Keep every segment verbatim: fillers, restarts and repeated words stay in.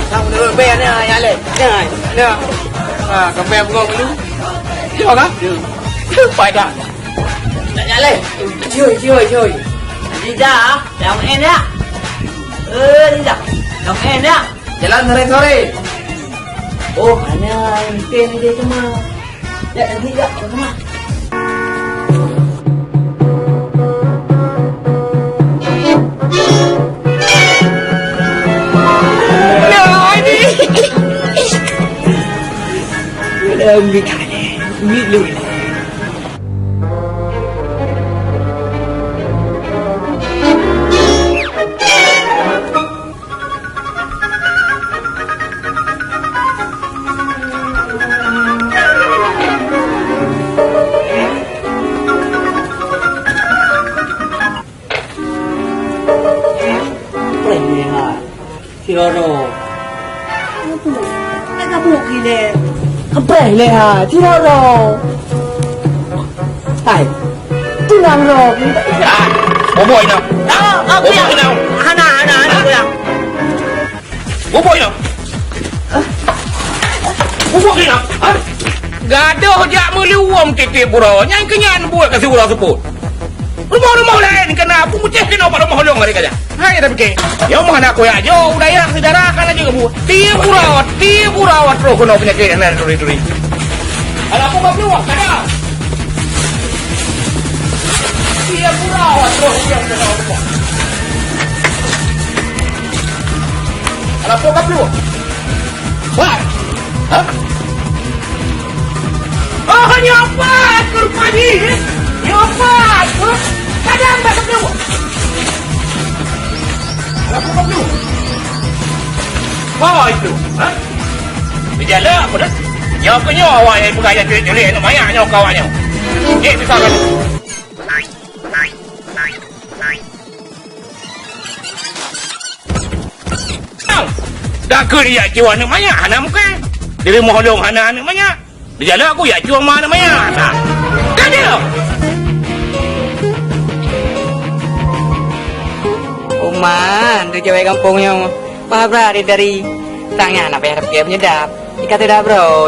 Nah, menurut band ni, ya, Leh. Nah, nah. Ha, kami bengong dulu. Ya, kan? Ya. Pai dah. Nak jalan. Cuy, cuy, cuy. Liza, dah main dah. Eh, Liza, dah main dah. Jalan sore-sore. Oh, hana mungkin dia cuma. Ya, nanti ya, cuma. Preh lé ha. Siroro. Apa? Tak kabuk gile. Preh lé ha. Siroro. Hai. Tunang ro. Ah, boboi no. Ah, ah, boboi no. Hana, hana, hana, hana. Bubuk nyoe. Bubuk nyoe. Ha? Gadoh jak meuluwom tiep-tiep uroe. Nyan keuh nyan buet keu siuroe seupôt. Rumoh-rumoh laén keunoe, peumutéh keunoe bak rumoh lôn hari kajak. Hai, dah pike. Nyoe meuhana kuyak jo, u dayah syedara ka laju bu. Tiep uroe, tiep uroe troh keunoe peunyakét hana turi-turi. Alah, aku bak peuluwah, kada. Tiep uroe troh keunoe. Alah, peue ka pluek? Wah! Hah? Oh, nyoe pat keuh rupajih, eh? Nyoe pat keuh. Kadang bak ka pluek. Alah, peue ka pluek? Oh, itu, ha? Di jalan apa dah? Nyoe keuh nyoe awak nyang peugah nyang culik-culik aneuk manyak nyoe keu awak nyoe. Eh, susah kan? Dak keuh jak cue aneuk manyak hana mungken. Di rumoh lôn hana aneuk manyak. Di jalan aku jak cue ma aneuk manyak. Nah. Ka dia. Uma, tu cewek gampông nyoe. Pah bra dari, dari tang nyan nak payah tapi menyedap. Ikat tidak, Bro.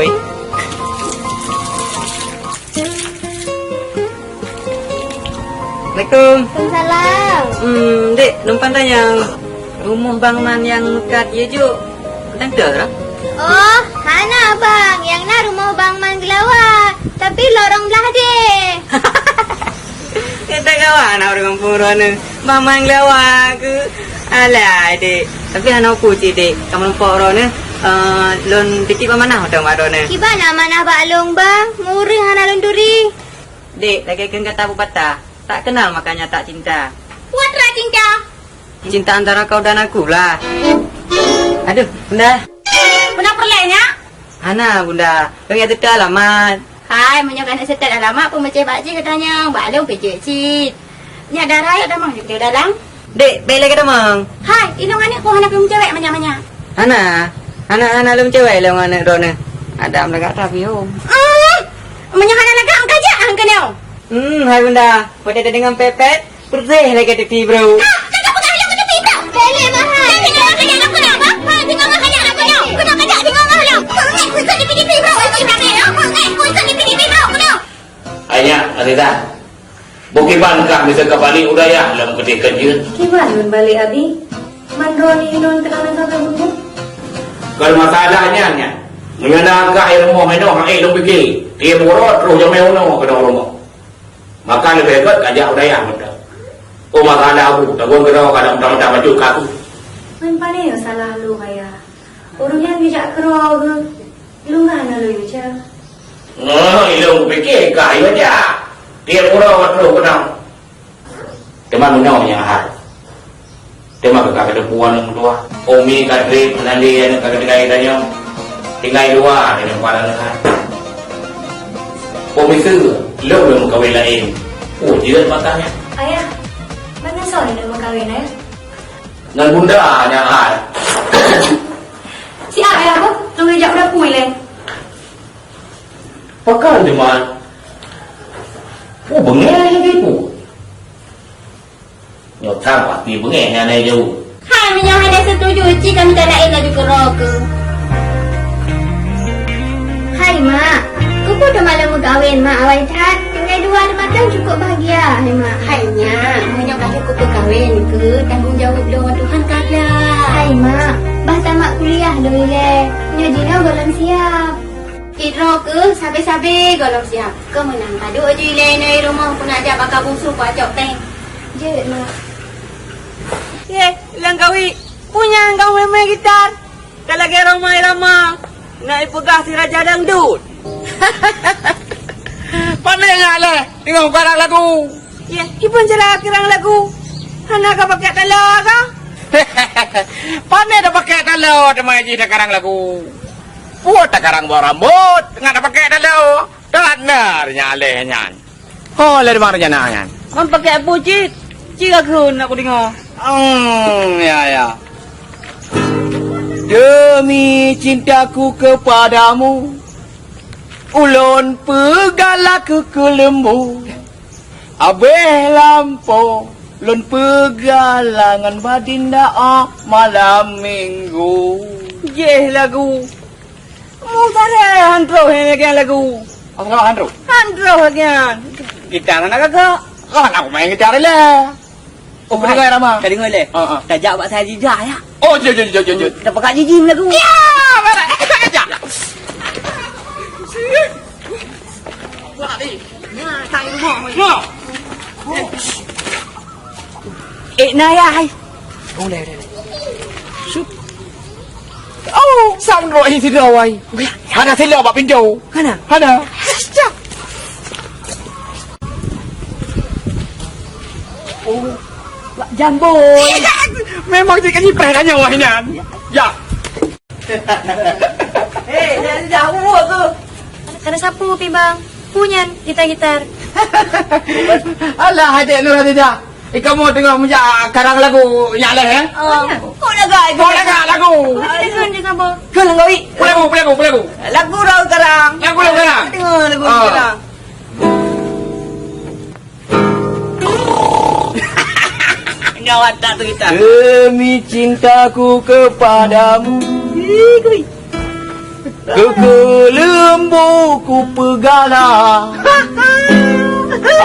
Assalamualaikum. Waalaikumsalam. Hmm, Dek, numpang tanyong. Rumoh Bang Man nyang meukat yue jok, mantong teuh? Oh, hana, Bang. Nyang na rumoh Bang Man Geulawa, tapi lorong blah deh. Kita kawan na ureueng gampông droeneuh. Bang Man Geulawa keuh. Alah, Dek. Tapi hana peue cit, Dek. Kamoe lumpok droeneuh, eh, lôn titip amanah mantong bak droeneuh. Kiban amanah bak lôn, Bang? Ureueng hana lôn turi. Dek, lagèe kheun gata bubata, tak kenal makanya tak cinta. Peue atra cinta? Cinta antara kau dan aku lah. Aduh, Bunda. Bunda peureulèe nyak? Hana, Bunda. Kau ingat seutôt alamat. Hai, meunyoe keuneuk seutôt alamat, peumeucéh bak jih geutanyong, bak lôn pih jeuet cit. Nyak dara ya tamong jeuet dalam. Dek, bèk lé geutamong. Hai, inong aneuk kong hana peucewek manyak-manyak. Hana, hana, hana lôn cewek lé ngon aneuk droeneuh. Adam lagak tapi hom. Hmm, meunyoe hana lagak, engka jak hang keunoe. Hmm, hai bunda, pada deungon pepet, bersih lagak tepi bro. Ah, cakap peugah lagak tepi bro. Beli mahal. Jangan dengar kejak aku dah, bang. Hai, dengar kejak aku dah. Kena kejak dengar dah. Hai, jangan dengar kejak aku dah. Hai, nyak, Rida. Bukon kiban kah miseue ka balik u dayah lom keudeh ka jeuet? Kiban lôn balik, Abi? Man droeneuh lôn keunong sagai bunoe? Kon masalah nyan, nyan. Meunyoe na kah i rumoh inoe, hana lôn pike. Tiep uroe troh jamé unoe keudong rumoh. Maka leubeh gét ka jak u dayah mantong. Oh, masalah Abu, tagun keudroe ka na mantong-mantong bacut ka aku. Man pane salah lôn, Ayah? Ureueng nyan geujak keudroe geuh. Lôn hana lôn jak. Oh, ilôn kupike ka yue jak. Tiep uroe ka troh keudong. Teuma meunyoe nyang hai. Teuma ka kateupeue aneuk meutuah. Umi ka trép, Nandi aneuk ka geuteuka tanyoe. Tinggai dua tanyoe pat aneuk hai. Peue miseue, lôn lôn meukawen laén. Peue jeuet mata nyan? Ayah, meunan soe lôn meukawen, Ayah? Ngon bunda nyang hai. Siap, Ayah, beuh? Lôn jak u dapui lé. Pakon teuma? Oh, beungéh lagèe peue? Nyoe that pasti beungéh nyan, hai jauh. Hai, meunyoe hana setuju, cit kami tak laén laju keudroe keuh. Hai, Mak. Keupeue teuma lôn meukawen, Mak, awai that. Tinggai dua teuma kan cukup bahagia, hai, Mak. Hai, Nyak. Meunyoe ka lheueh kupeukawén keuh, tanggong jaweueb lôn ngon Tuhan ka gleh. Hai, Mak. Bah tamat kuliah lôn ilèe. Nyoe jinoe gohlom siap. Sidroe keuh sabe-sabe gohlom siap. Keu meunan padub aju ilèe inoe i rumoh, peue neujak baka bungsu kucok péng. Jeuet, Mak. Yeh, Langkawi, peue nyang ka meumaén gitar? Ka lagèe Rhoma Irama, na ipeugah si raja dangdut. Pane nyak lé, deungö karang lagu. Yeh, kiban cara karang lagu? Hana ka pakai taloe kah? Pane tapakai taloe teuma jih takarang lagu. Peue takarang boh rambôt, ngat tapakai taloe. That na nyak lé nyan. Ho lé teuma rencana nyan. Man pakai peue cit? Cit ka kheun nak kudeungö. Hmm, ya, ya. Demi cintaku kepadamu, ulôn peugah lagu keu leumbô. Abéh lampôh lôn peugah ngon baginda, oh, malam minggu. Jéh lagu. Meusaréh han troh lagèe nyan lagu. Oh, salah han troh? Han troh lagèe nyan. Gitar hana gagak. Lah, hana kumaén gitar lé. Oh, peue deungö, Rama? Ka deungö lé? Heeh. Tajak bak Sajidah, ya? Oh, jeuet, jeuet, jeuet, jeuet, jeuet. Tapeugah jijim lagu. Ya, barat. Tajak. Balik. Nah, tang rumah. Ya. Eh, na ya, hai. Oh, lé, lé, lé. Syup. Oh, sang roh ini sidroe, wai. Oh, ya. Hana sidroe bak pintoe. Hana? Hana. Oh, Wak Jamboi. Memang cit ka jipreh ka nyoe, wah, nyan. Ya. Hei, nyan dah uwak tu. Kena sapu pi, Bang. Pu nyan gitar-gitar. Alah, adék Nur Hadidah. Eh, kamoe teungoh meujak karang lagu nyak lé, eh? Oh. Kok lagak itu? Kok lagak lagu? Kok lagak itu? Kok lagu, kok lagu, kok lagu? Lagu Raut Karang. Lagu Raut Karang? Dengar lagu Raut Karang. Gawat tak tu kita. Demi cintaku kepadamu. Ih, kui. Keukeue leumbô kupeugala,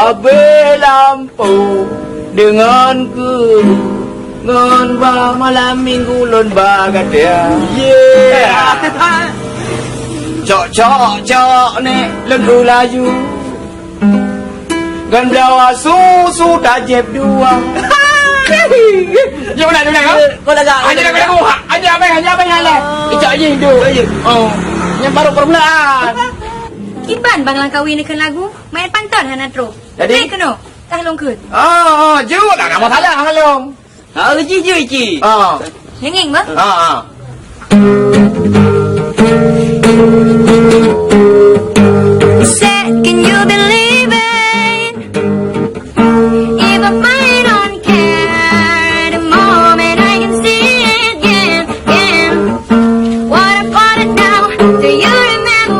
abée lampôh deungon keu, ngon bah malam minggu lôn ba gata. Yeah. Cok, cok, cok, nek lôn laju. Ngon bloe susu tajép dua. Jom nak, jom nak, ha? Kau dah gak. Aja dah, dah, ha, aja abang, aja abang, aja. Oh. Icak je hidup. Oh, ya. Oh. Yang baru permulaan. Kiban bang Langkawi neukheun lagu, main pantun hana troh. Jadi? Hai keunoe, tah lôn kheun. Oh, oh, jeuet lah, nama salah, Long. Ha, jih, jih, jih. Ah. Nyengeng, bah? Ah, ah. Said, can you believe it? If I find on care, the moment I can see it, yeah, yeah. What I wanna know, do you remember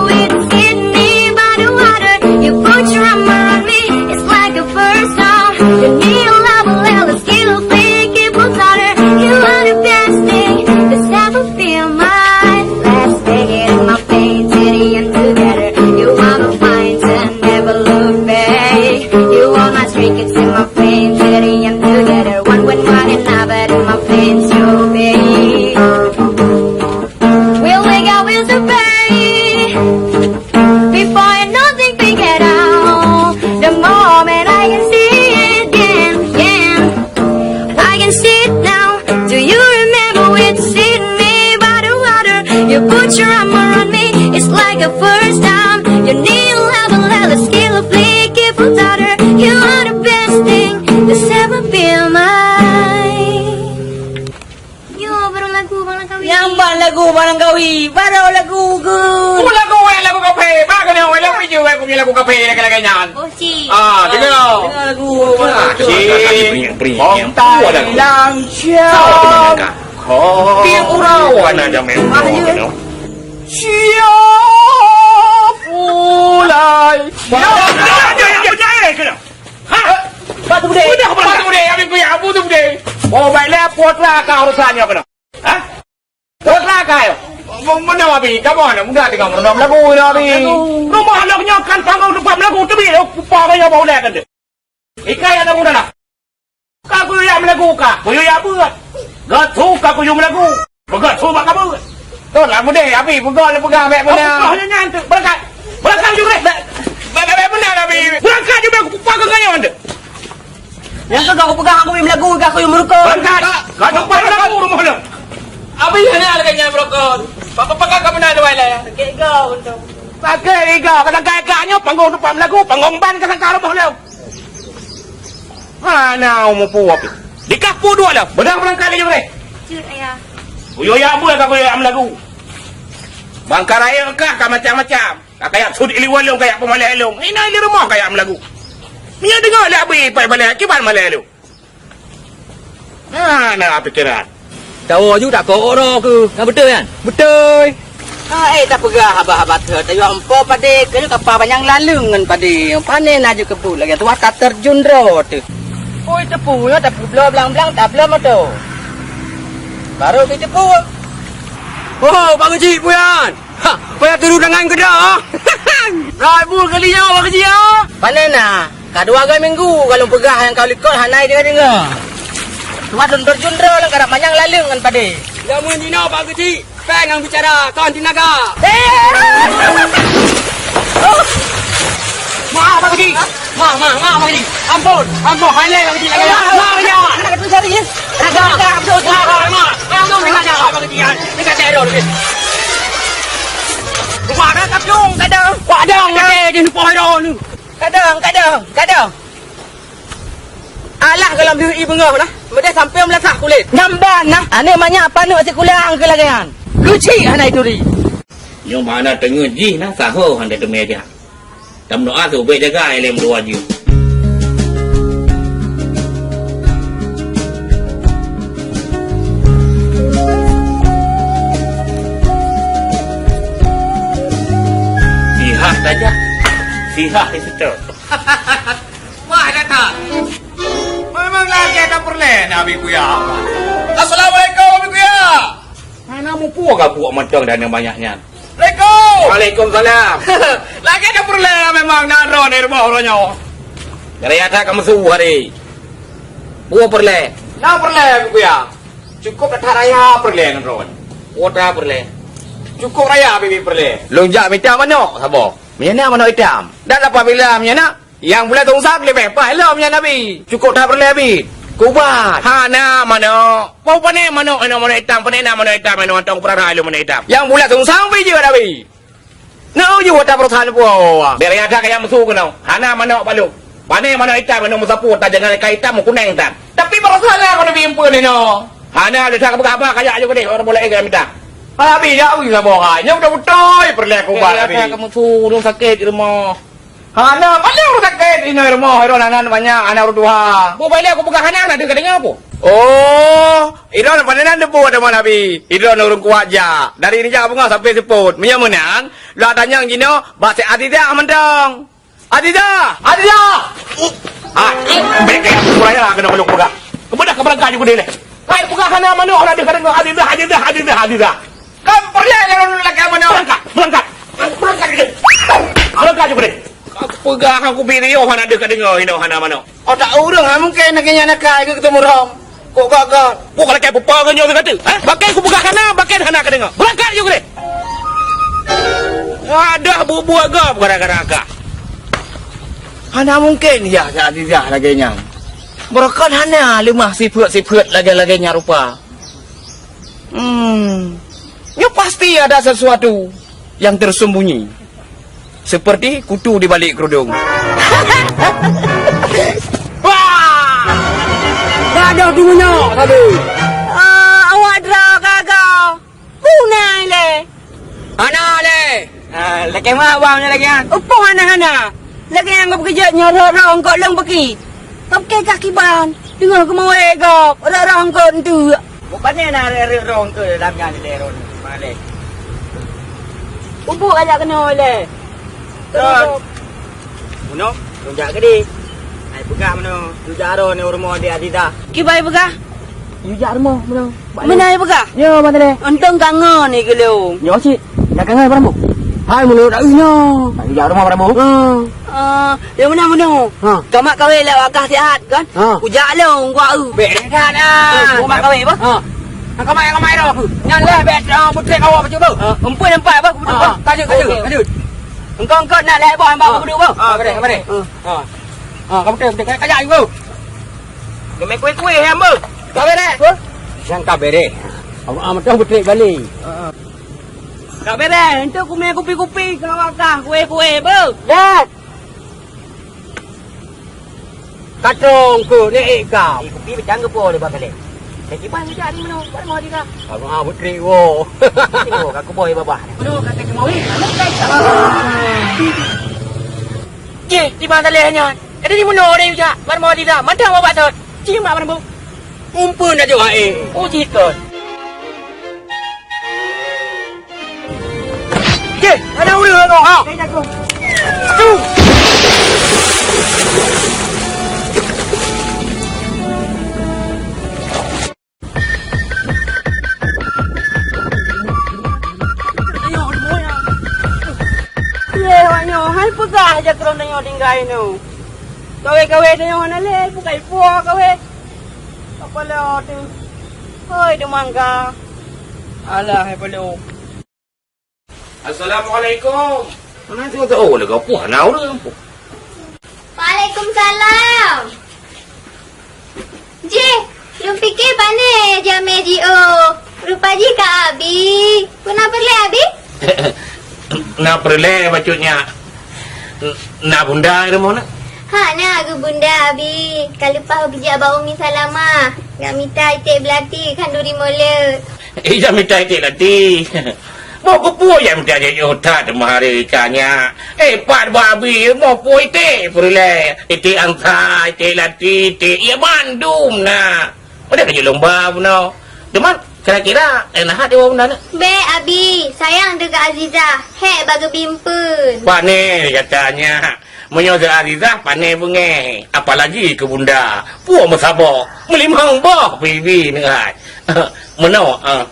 The pain before you know think we get out. The moment I can see it again, yeah. I can see it now. Do you remember when you see me by the water? You put your arm around me. It's like a first time. You need a love, a love, a skill of play, keep a daughter. You are the best thing that's ever been mine. Nyoe baru lagu Bang Langkawi. Nyang ban lagu Bang Langkawi, baru lagu ke? Oh, lagu wék lagu kaphé. Bak keunoe wék lagu je wék lagu kaphé lagèe-lagèe nyan. Oh, cik. Ah, dengar. Dengar lagu. Ah, cik. Bong tai lang siap. Tiap urau wana jamé. Siap ulai. Ya, ya, ya, ya, ya, ya. Ha? Batu Beudé. Udah, Batu Beudé, Abi Kuya, Batu Beudé. Oh, baiklah, putra ka urusan nyoe keunoe. Ha? Putra ka yo. Mana Abi? Kamu anak muda tinggal merenung lagu ini, Abi. Rumah anak nyoe kan panggung tempat lagu tu, Bi. Oh, pupa kaya bau lek kan tu. Ikai anak muda lah. Ka kuyue jak meulagu ka, kuyue jak beuet. Geusu ka kuyue meulagu. Beugöt su bak kabeuet. Toh lah mudeh, Abi, peugah lé peugah bèk meunan. Peugah nyan nyan tu. Beurangkat. Beurangkat ju, Greh. Bèk, bèk, bèk meunan, Abi. Beurangkat ju, bèk kupeugah keu nyan tu. Nyang keu gak kupeugah aku meulagu, gak aku meurukon. Beurangkat. Gak tempat meulagu rumoh lôn. Abi, hana lagèe nyan meurukon. Bak peugah ka meunan dua lé. Sakét gak untung. Sakét gak, kadang-kadang nyoe panggung tempat meulagu, panggung ban ka sangka rumoh lôn. Hana umu pu api. Dikah pu duek lom. Beudang beurangkat laju, Greh. Cut, Ayah. Kuyue jak beuet ka kuyue jak meulagu. Bangka raya kah ka macam-macam. Ka kayak sud iliwan lôn, kayak peumalèe lôn. Ina di rumoh kayak meulagu. Meunyoe deungoe lé Abi pai balèe, kiban malèe lôn. Hana pikiran. Tawoe ju takot droe keuh. Ka beutôi nyan? Beutôi. Ha, eh, tapeugah haba-haba thot. Tayue ampo padé, keu kapa banyang laleueng ngon padé. Pané na ju keubut lagèe tuwah tateurjun droe teuh. Oi, teupeu nyoe tapeubloe blang-blang, tabloe moto. Barô geuteupeue. Oh, Bang Haji, peue nyan? Ha, payah turu tangan keu droe. Rai bu kali nyoe, Bang Haji, ah. Pané na? Ka dua goe minggu ka lôn peugah nyang ka likot hana ideungoe-deungoe. Tuha lôn teurjun droe lôn karab manyang laleueng ngon padé. Jameun jinoe Pak Geuchik, péng nyang bicara, kon tinaga. Eh! Maaf Pak Geuchik. Maaf, maaf, maaf Pak Geuchik. Ampôn, ampôn, hai lé Pak Geuchik lagèe nyan. Maaf ya. Anak kecil cari ya. Raga, raga, betul. Maaf, maaf, maaf. Ampôn, tinaga Pak Geuchik. Ini kata Ero ni. Rumah ada tapi kadang. Kadang, kadang. Dia ni pohon Ero ni. Kadang, kadang, kadang. Alah, gohlom lheueh ié beungoh nah, meudeh sampoe meulasah kulét. Nyan ban nah, aneuk manyak paneuk sikulang keu lagèe nyan. Geuchik hana ituri. Nyoe mana teungeut jih nah, saho hana teumé jak. Tameudoa seubeut jaga ilèe meudua jeuet. Sihah saja, sihah di situ. Wah, datang. Memang lagèe tapeureulèe na Abi Kuya. Assalamualaikum, Abi Kuya. Hana muphom ka buet mantong dan nyang banyak nyan. Assalamualaikum. Waalaikumsalam. Lagèe tapeureulèe memang na droe di rumoh uroe nyoe. Dari atas kamu subuh hari. Buet peureulèe. Na peureulèe, Abi Kuya. Cukup that raya peureulèe ngon droe. Kuota peureulèe. Cukup raya bibi peureulèe. Lôn jak mita manok saboh. Meunyo na manok itam. Dan apabila meunyo na Nyang bulat sungsang leubeh paih lom nyan Abi. Cukup that peureulèe Abi. Kubat. Hana manok. Bau pané manok, hana manok itam, pané na manok itam, hana mantong peurara lom manok itam. Nyang bulat sungsang pih jeuet Abi. Na uju watèe peurasaan puwoe. Bèk raya that kaya meusu keunoe. Hana manok balok. Pané manok itam, hana meusapeue, tajangan ka itam, meukunèng tan. Tapi peurasaan aku Nabi empeuen inoe. Hana lé that keubah-keubah kaya ayo keudeh, ureueng boleh igai mita. Abi jak uji saboh hai. Nyoe beutôi-beutôi peureulèe kubat Abi. Kamu su, ureueng sakét di rumoh. Hana, paléng ureueng sakét inoe rumoh, droeneuh hana banyak, hana ureueng tuha. Boh bailé kupeugah hana, na deuh ka deungoe, boh. Oh, droeneuh pané na deungoe teuma Nabi. Droeneuh ureueng kuat jak. Dari neujak beungoh sampai seupôt. Meunyoe meunan, lôn tanyong jinoe, bak si Azizah mantong. Azizah! Azizah! Ah, bèk kaya aku raya keunoe lôn peugah. Keubeudôh ka beurangkat ju keudeh lé. Hai peugah hana manok, hana deuh ka deungoe, Azizah, Azizah, Azizah, Azizah. Kan peureulèe lôn lakèe meunan. Beurangkat, beurangkat. Beurangkat keudeh. Beurangkat ju keudeh. Peugah aku bit riôh hana deuh ka deungoe inoe hana manok. Otak ureueng ha mungken lagèe nyan akai keu teumurong. Kok gagal. Kok lakèe peue-peue nyoe gata? Ha? Bakèe kupeugah hana, bakèe hana ka deungoe. Beurangkat ju keudeh. Adak bubuet gob gara-gara kah. Hana mungken yah si Azizah lagèe nyan. Barokon hana leumah sifeuet-sifeuet lagèe-lagèe nyan rupa. Hmm. Nyoe pasti ada sesuatu yang tersembunyi. Seperti kutu di balik kerudung. Wah! Gadoh tunyok tadi. Ah, awak droe gaga. Peue na ilèe? Hana lé. Ah, lakèe mak bang nyoe lagèe nyan. Peue hana-hana? Lagèe nyang geupeukeujeut nyoe rot-rot eungkôt lôn beuki. Ka bukée kah kiban. Deungoe keumawé gob, rot-rot eungkôt enteuk. Bukon na rot-rot eungkôt lam nyan lé rot. Malèe. Bubuk ajak keunoe lé. Rot. Meunoe, lôn jak keudeh. Hai peugah meunoe, yue jak aroe nyoe u rumoh Dek Azizah. Kiban peugah? Yue jak rumoh meunoe. Meunan peugah? Nyoe, Bang Tadeh. Untông kangen ni geulong. Nyoe cit, dak kangen barang bu. Hai meunoe dak nyoe. Yue jak rumoh barang bu. Ha. Ah, yang mana meunoe? Ha. Kamat kawé lewat kah sihat kan? Ha. Kujak lôn gua eu. Bèk that ah. Kamat kawé bah. Ha. Kamat, kamat roh. Nyan leh bèk, ah, putrek awak bacut bu. Ha. Empat, empat bah. Ha. Kajut, kajut, kajut. Engkau, engkau nak lewat bah, bah. Ha. Beri, beri. Ha. Ha, kamu tengok, tengok kajak ibu. Kami kue-kue ya, Bu. Ka bereh. Yang ka bereh. Abang ah mantong beutrik balik. Ka bereh, untuk kumi kupi-kupi kau wakah kue-kue, Bu. Dat. Katong ku ni ikam. Eh, kupi bejang ke po le bakale. Saya kiban ngejak ni menu, buat mau dia. Abang ah beutrik wo. Tengok aku boy babah. Menu kata kemawin, mana kau? Jeh, di mana leh nyan? Jadi di meunoe deh jak, barmo dida, mantong bak tot. Cing mak barmo. Mumpun dah jok ae. Oh, jikon. Jeh, ada ureueng kau. Ha. Tu. Ye, awak nyoe, hai peugah aja keu droeneuh nyoe tinggai nyoe. Kawé-kawé tanyoe hana lé, bukai puwoe kawé. Apa lé tu? Hoi, deumangga. Alah, hai pelu. Assalamualaikum. Mana tu tu? Oh, lega puah na urang. Waalaikumsalam. Jih, lôn pike pane jamé jiôh. Rupa jih ka abi. Peue na peureulée abi? Na peureulée bacut nyak. Na bunda rumoh na? Hana geu bunda abi. Ka leupah geujak bak Umi Salamah. Nak mita iték beulati khanduri molot. Ija mita iték lati. Boh keupeue nyang mita jiôh that teuma hari ka nyak. Eh, pat bak abi, moh peue iték peureulée. Iték angsa, iték lati, iték, iya mandum na. Padahai ka jeuet lomba bunoe. Teuma kira-kira, eh, na hat iwoe bunda na? Bék, abi, sayang deungon Azizah, hék bak geubi eumpeuen. Pane gata nyak. Meunyoe si Azizah pane beungéh, apalagi keu bunda. Puwoe meusaboh, meulimong boh pibi neuh hai. Meunoe, eh,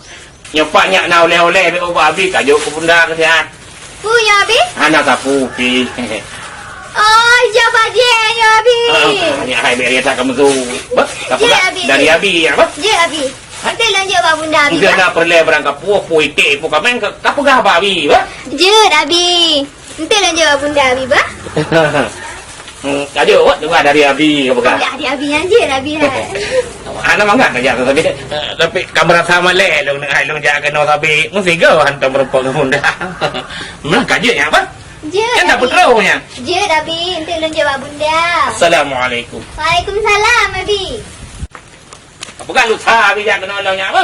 nyoe pat nyak na oleh-oleh bak abi ka jok keu bunda keusian. Peue nyoe abi? Hana sapeue pi. Oh, jok bajée nyoe abi. Ah, nyak hai beri tak kamu tu. Bah, tak Jeh, peugah abi. Dari abi ya, bah. Jeh, abi. Nanti lanjut bak bunda abi, Enggak bah. Nak perlu barang kapuh, puitik, pu kameng, ka, ka peugah bak abi, bah. Jeh, abi. Nanti lanjut bak bunda abi, bah. Hmm, aduh, awak dengar dari abi ke peugah? Dari abi yang je, abi hai. Anak mangat aja tu tapi, tapi kamu rasa malai long, hai long jaga no tapi mesti go hantam merepok bunda. Nah, kaje ya apa? Je, Kan tak abi. Betul ya? Je, abi, nanti lanjut bak bunda. Assalamualaikum. Waalaikumsalam, abi. Apa kan lusa abi jak kena orang nyak apa?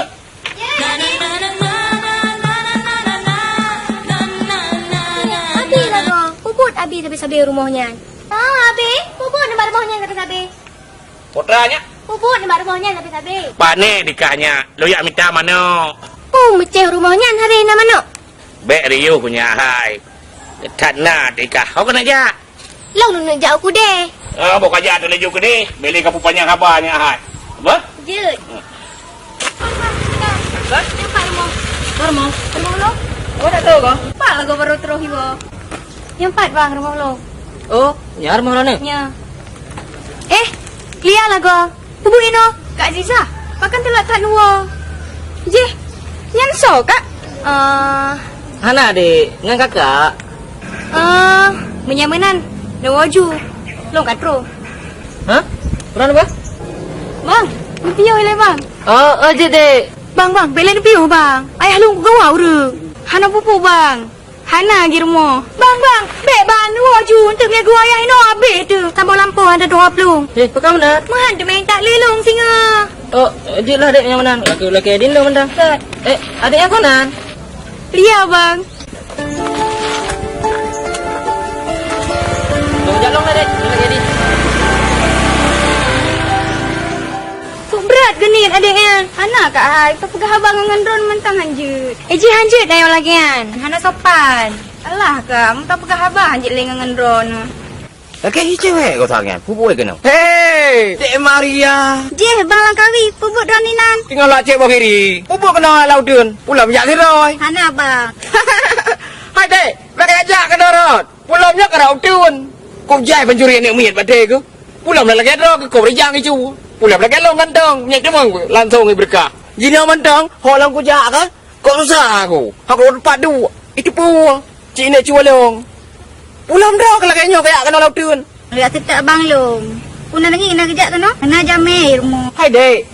Abi lagoe, peubuet abi sabe-sabe rumoh nyan. Ah, abi, peubuet nibak rumoh nyan sabe-sabe. Putra nyak. Peubuet nibak rumoh nyan sabe-sabe. Pane dikah nyak, lo yak mita manok. Oh, meuceh rumoh nyan sabe na manok. Bek riuh nyak hai. That na dikah. Kau kena jak. Long nunuk jak u keudè. Ah, bok kajak tu laju keudè. Beli kapu panyang haba nyak hai. Bah? Jeuet. Bah? Nyang pat rumoh. Rumoh? Rumoh lo? Oh, tak tahu kau? Pak lagu baru terus ibu. Nyang pat bang rumoh lo. Oh, ya rumoh lo ni? Ya. Eh, Lia lagu. Ibu ino, Kak Aziza, pakan telat that nuwo. Jih, nyan so, Kak? Eh, hana dek, ngan kakak. Ah, meunyo meunan, neuwoe ju. Lôn ka troh. Hah? Uroe nyoe, bah? Bang, neupiôh ilèe, Bang. Oh, oh, jeuet, Dek. Bang, bang, bèk lé neupiôh, Bang. Ayah lôn geuwoe ureueng. Hana peue-peue, Bang. Hana lagèe rumoh. Bang, bang, bèk bang, neuwoe ju, eunteuk meunyo geuwoe ayah inoe abéh teuh. Saboh lampôh hana dua plueng. Eh, peue ka meunan? Meuhan teumèe tak lé lôn singoh. Oh, jeuet lah, Dek, nyang meunan. Lakèe, lakèe adin lôn mantong. Set. Eh, adék nyang keunan? Lia, Bang. Lôn jak lôn lah, Dek. Lôn lakèe adin. Kok brat geuniet adék nyan? Hana kah hai, tapeugah haba ngon droeneuh mantong hanjeuet. Eh, jih hanjeuet ayoe lagèe nyan. Hana sopan. Alah kah, meutapeugah haba hanjeuet lé ngon droeneuh. Lakèe hi cewek kau sangat, peue buet keunoe? Hei, Dek Maria. Jih, Bang Langkawi, peue buet droeneuh inan? Tinggai lacek bak kiri. Peue buet keunoe lam uteuen? Pulang jak sidroe. Hana, Bang. Hai, Dek, bèk jak keunoe rot. Pulang nyoe ka rot uteuen. Kujai pencuri aneuk miet batèe keuh. Pulang lagèe droe keuh, kop rijang icu. Pulang lagèe lôn gantong, nyang teumang langsong ibeureukat. Jinoe mantong, ho lôn kujak keuh. Kok susah aku? Aku teumpat duek. Itu pun. Cik Nek cuba lôn. Pulang droe keuh lagèe nyoe kajak keunoe lam uteuen. Jak teutak bang lôn. Peue na lagèe na geujak keunoe? Na jamé i rumoh. Hai, Dek.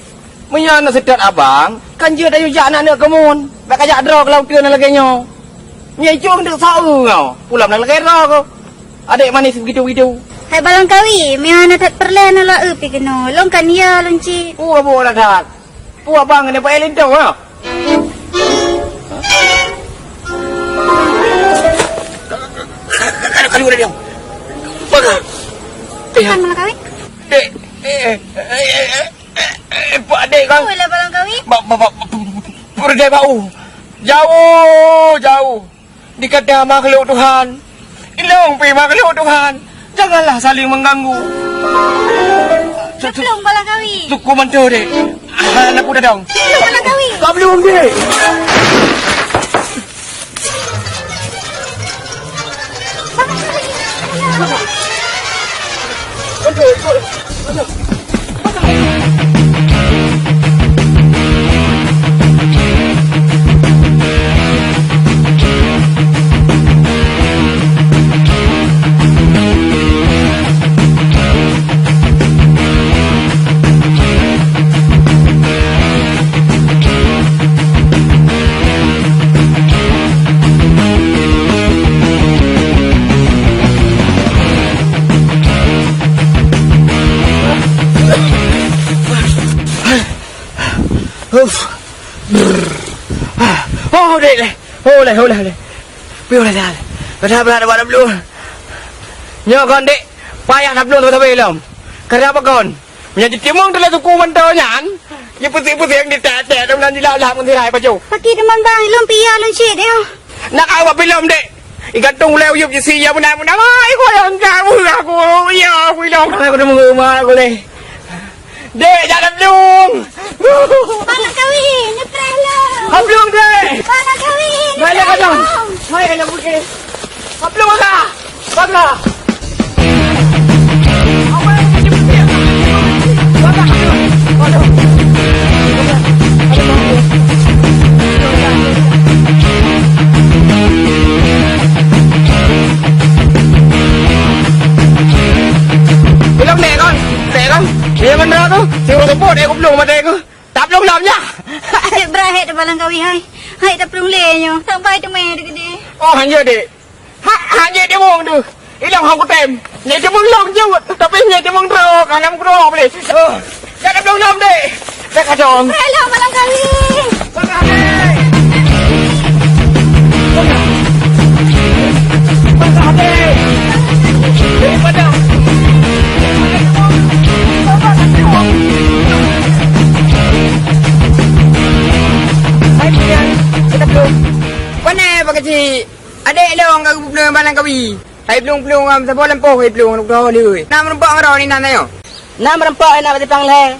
Meunyoe na seutôt abang, kan jeuet ayue jak aneuk-aneuk keumun. Bèk kajak droe keuh lam uteuen lagèe nyoe. Nyoe icong deuk saeu nyoe. Pulang lagèe droe keuh. Adék manis begitu-begitu. Hai Bang Langkawi, meunyoe hana that peureulèe na laeu pih keunoe. Lôn kan ya lôn cit. Peue buet that. Peue abang keuneuk paéh lintô, ha? Aduh, aduh, aduh, aduh. Bang. Eh, Kan malah kawin? Dek, eh, eh, eh, eh, eh, eh, Pak Dek kan? Oi lah Bang Langkawi. Ba-, ba-, ba-, ba-, peureudai bak u. Jauh, jauh. Dikata makhluk Tuhan, ilong pih makhluk Tuhan, janganlah saling mengganggu. Ka plueng Bang Langkawi. Syukur mantong, Dek. Ah, aneuk muda dong. Ka plueng Bang Langkawi. Ka plueng, Dek. Uff. Oh, Dek, Dek. Oh, leh, oh, leh, oh, leh. Piôh leh, leh. Berat, berat, berat, berat. Nyoe kon, Dek. Payah that plueng sabe-sabe lom. Kenapa kon? Meunyo jitimbong teulheueh suku mantong nyan, jipeusiek-peusiek di tek-tek dan jilah-lah meunsirai pajoh. Paki teuma bang, ilong pih ya lôn cit nyoe. Nak awak pilom, Dek. Igantung ulèe uyueb jisi ya beuna-beuna. Ai, ku yang kamu aku. Ya, aku ilong. Aku teuma rumah aku leh. Dek, jangan dong. Bang Langkawi, nyepreh lom. Abang, Dek. Bang Langkawi, nyepreh lom. Hai, kena pergi. Abang, Bang. Bang. Apa yang jadi pergi? Bang. Aduh. Belum dek kon, dek kon. Dia mana tu? Si urus sebut dek ku belum mata ku. Tak belum lam ya. Cek berakhir di Bang Langkawi hai. Hai tak perlu leh nyo. Sampai tu meh dek dek. Oh hanya dek. Ha, ha, nyek timong tu. Ilong hong kutem. Nyek timong long jut. Tapi nyek timong trok. Anam trok boleh. Oh. Jangan dong nom dek. Dah kacau. Hello, Bang Langkawi. Bang Langkawi. Bang Langkawi. Daripada. Hai, Pian. Kita belum. Mana Pak Kecil? Adek lôn ka geupeubuet Bang Langkawi. Hai plueng-plueng lam saboh lampôh hai plueng lôn keunoe lé. Na meurumpok ngon droeneuh inan nyoe? Na meurumpok na bak simpang lhèe.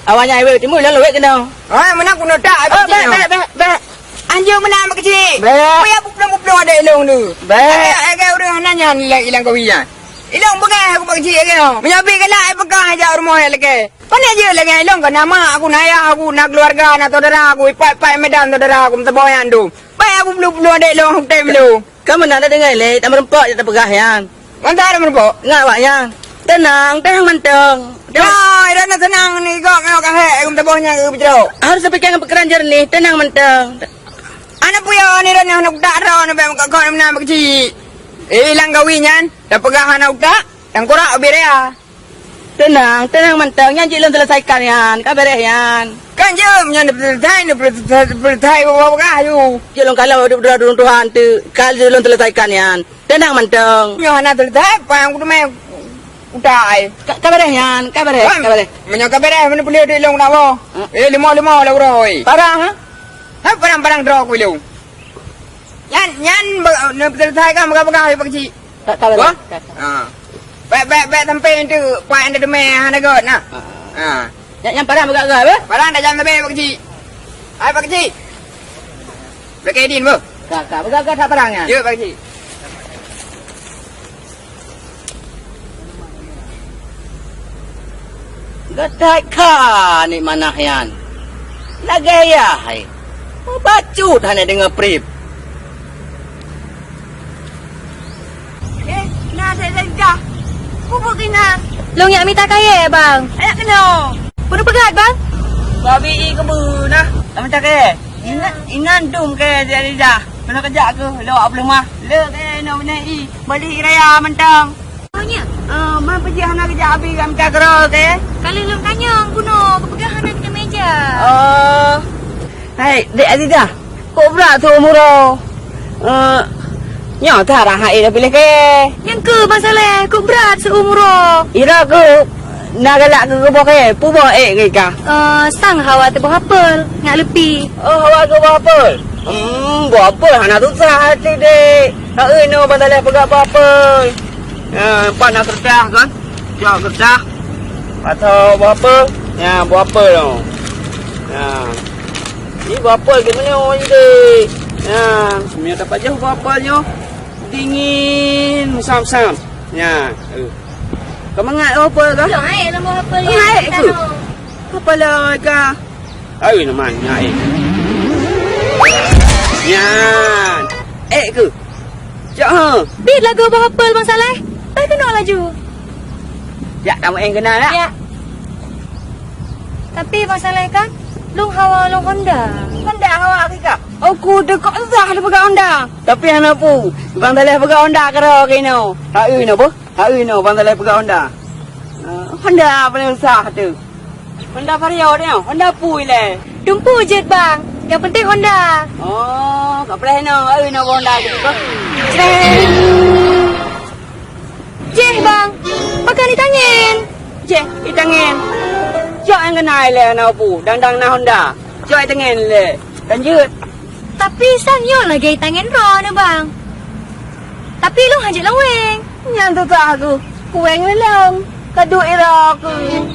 Awaknyan iwet timu lôn luwet keunoe. Ah, meunan keunoe tak ai peucit nyoe. Bèk, bèk, bèk. Anjeuet meunan Bang Keuchik. Bèk. Payah peuplueng-peuplueng adek lôn tu. Bèk. Adek, adek ureueng hana nyan lé ilang kawi nyan. Ilong peugah aku Bang Keuchik lagèe nyoe. Meunyoe bit galak ai peugah jak u rumoh lagèe. Pane jeuet lagèe ilong ka na mak aku, na ayah aku, na keuluwarga, na syedara aku, ipat-ipat Medan syedara aku meusaboh nyan tu. Bèk aku peuplueng-peuplueng adek lôn, aku tem lôn. Ka meunan tadeungoe lé, tameurumpok jak tapeugah nyan. Mantong tameurumpok? Ngon awak nyan. Teunang, teunang mantong. Teunang. Nah, ida na teunang ni, gok ngon ka hek, gum taboh nyan, gum jrok. Harus tapikir ngon pikeran jernih, teunang mantong. Aneuk puya ni dah nyoe, aneuk utak droe, aneuk bèk meukat-kat meunan bak keuchik. Eh, ilang gawi nyan, tapeugah aneuk utak, tangkurak ubit raya. Teunang, teunang mantong. Nyan jeuet lôn seuleusaikan nyan. Ka bèrèh nyan. Kan jeuet nyan neupeuseuleusai, neupeuseuleusai, neupeuseuleusai, peugah yu. Jeuet lôn kalon droe ureueng tuha tu. Ka jeuet lôn seuleusaikan nyan. Teunang mantong. Nyoe hana seuleusai, pang kuteumé utai. Ka, ka bèrèh nyan, ka bèrèh, ka bèrèh. Meunyoe ka bèrèh, meunyoe peuleueh duek lôn nak boh. Eh, lima, lima lah uroe. Parang, ha? Ha, parang-parang droe ku lôn. Nyan, nyan be-, neupeuseuleusaikan peugah-peugah yu bak keuchik. Ka, ka bèrèh. Wah? Ka, ka. Ha. Bèk, bèk, bèk sampai tu, pak nyang teumé hana göt nah. Ha. Ha. Nyan, nyan parang peugah-peugah, beh? Parang dak jam leubeh bak keuchik. Hai bak keuchik. Bèk keu idin, beh? Ka, ka. Peugah-peugah that parang nyan. Yo, bak keuchik. Geuthai kha aneuk manah nyan. Lagèe yah hai. Mubacut hana deungoe prip. Eh, na saya dah. Kubuk ina. Lôn jak mita kayèe, bang. Ayak keunoe. Peue peugah, bang? Babi i keubu nah. Mita kayèe. Inan, inan dum kayèe di lidah. Keunoe keujak keuh, lôn awak peuleumah. Le kayèe inoe meunan i. Bali raya mantong. Oh, nya. Eh, man peujeuet hana geujak abi gam cagro, oke? Ka lheueh lôn tanyong bunoe, geupeugah hana keuneuk meujak. Oh. Hai, Dek Aziza. Kok brat seuumuroe? Eh, nyoe tarah hai dah piléh kayèe. Nyang keuh Bang Saleh, kok brat seuumuroe? Ira keuh na galak keu geuboh kayèe, peue boh ék keu i kah? Eh, sang hawa teuboh apel, ngat leupi. Oh, hawa keu boh apel? Hmm, boh apel hana susah até, Dek. Hai, nyoe Bang Saleh peugah boh apel. Ha, pat na keureutah kan? Cok keureutah. Atau boh apel? Ya, boh apel tu. Ya. Ni boh apel geumeunyoe, Dek. Ya, meunyoe tapajoh boh apel nyoe, dingin, musam-sam. Ya, eh. Ka mangat boh apel kah? Belum, eh, lam boh apel ni. Mangat, eh, tu. Kepala ka. Hai, nyoman, nyan ék. Nyan. Ék keuh? Cok, ha. Bit lagoe boh apel, Bang Saleh. Pai keunoe laju. Jak, tameu'en keunan, nak? Ya. Tapi, Bang Saleh, kan, lôn hawa lôn Honda. Honda hawa keu kah? Oh, ku deukok susah lôn peugah Honda. Tapi hana peue. Bang Saleh peugah Honda keudroe keunoe. Hai, nyoe, boh. Hai, nyoe, Bang Saleh peugah Honda. Ah, Honda paléng susah tu. Honda Vario nyoe, Honda peue ilèe? Dumpeue jeuet, Bang. Nyang penting Honda. Oh, ka preh nyoe, eu, nyoe Honda jeuet, Bang. Jreng. Jeh, Bang. Pakon itangen? Jeh, itangen. Cok nyang keunan ilèe na peue, dang-dang na Honda. Cok itangen ilèe. Kan jeuet. Tapi sang nyoe lagèe itangen droeneuh, Bang. Tapi lôn hana jeuet lôn weng. Nyan susah keuh. Kuweng lé lôn. Ka duek ira keuh.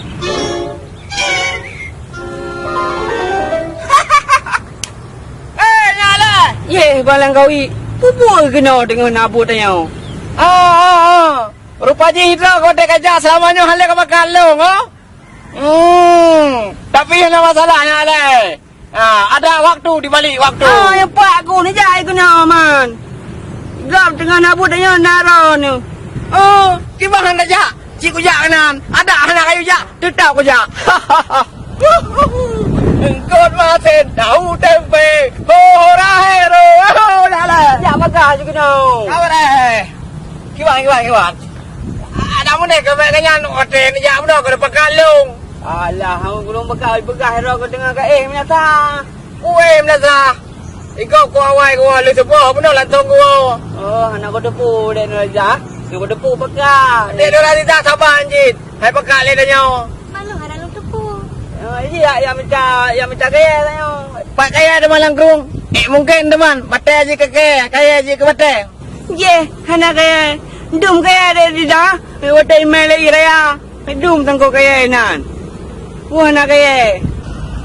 Eh, nyan lah. Yeh, Bang Langkawi. Peue-peue keunoe deungon abu tanyoe? Ah, ah, ah. Rupa jih droe kau teuka jak seulama nyoe hana lé ka bakat lôn, oh. Hmm, tapi hana masalah nyan lé. Ha, ada waktu di balik waktu. Ah, ya pak ku ni jai keunoe man. Gob teungoh na buet nyoe na droeneuh. Oh, kiban hana jak. Cit kujak keunan. Ada hana kayu jak, teutap kujak. Eungkot masen, tahu tempe. Ho, ho, rahe, ro, ho, la, la. Jak bagah jih keunoe. Kawan eh. Kiban, kiban, kiban. Ada meunan keu bèk nyan, watèe neujak meunoe keu pakat lôn. Alah, hana gulong peugah, peugah droe keu teungoh ka éh meunasah. Kuéh meunasah. Ikôt ku awai ku lheueh teupoh bunoe lantong ku. Oh, hana ku teupeu Dek Nurhaliza. Ku teupeu peugah. Dek Nurhaliza saban cit. Hai peugah lé tanyoe. Malu hana lôn teupeu. Oh, iya, ya mita, ya mita kaya tanyoe. Pat kaya teuma lam krueng. Eh, mungken teuma batèe jih keu kaya, kaya jih keu batèe. Yeh, hana kaya. Dum kaya deh di dah. Watèe imè lagi raya. Dum tangkok kaya nan. Wah, hana kaya.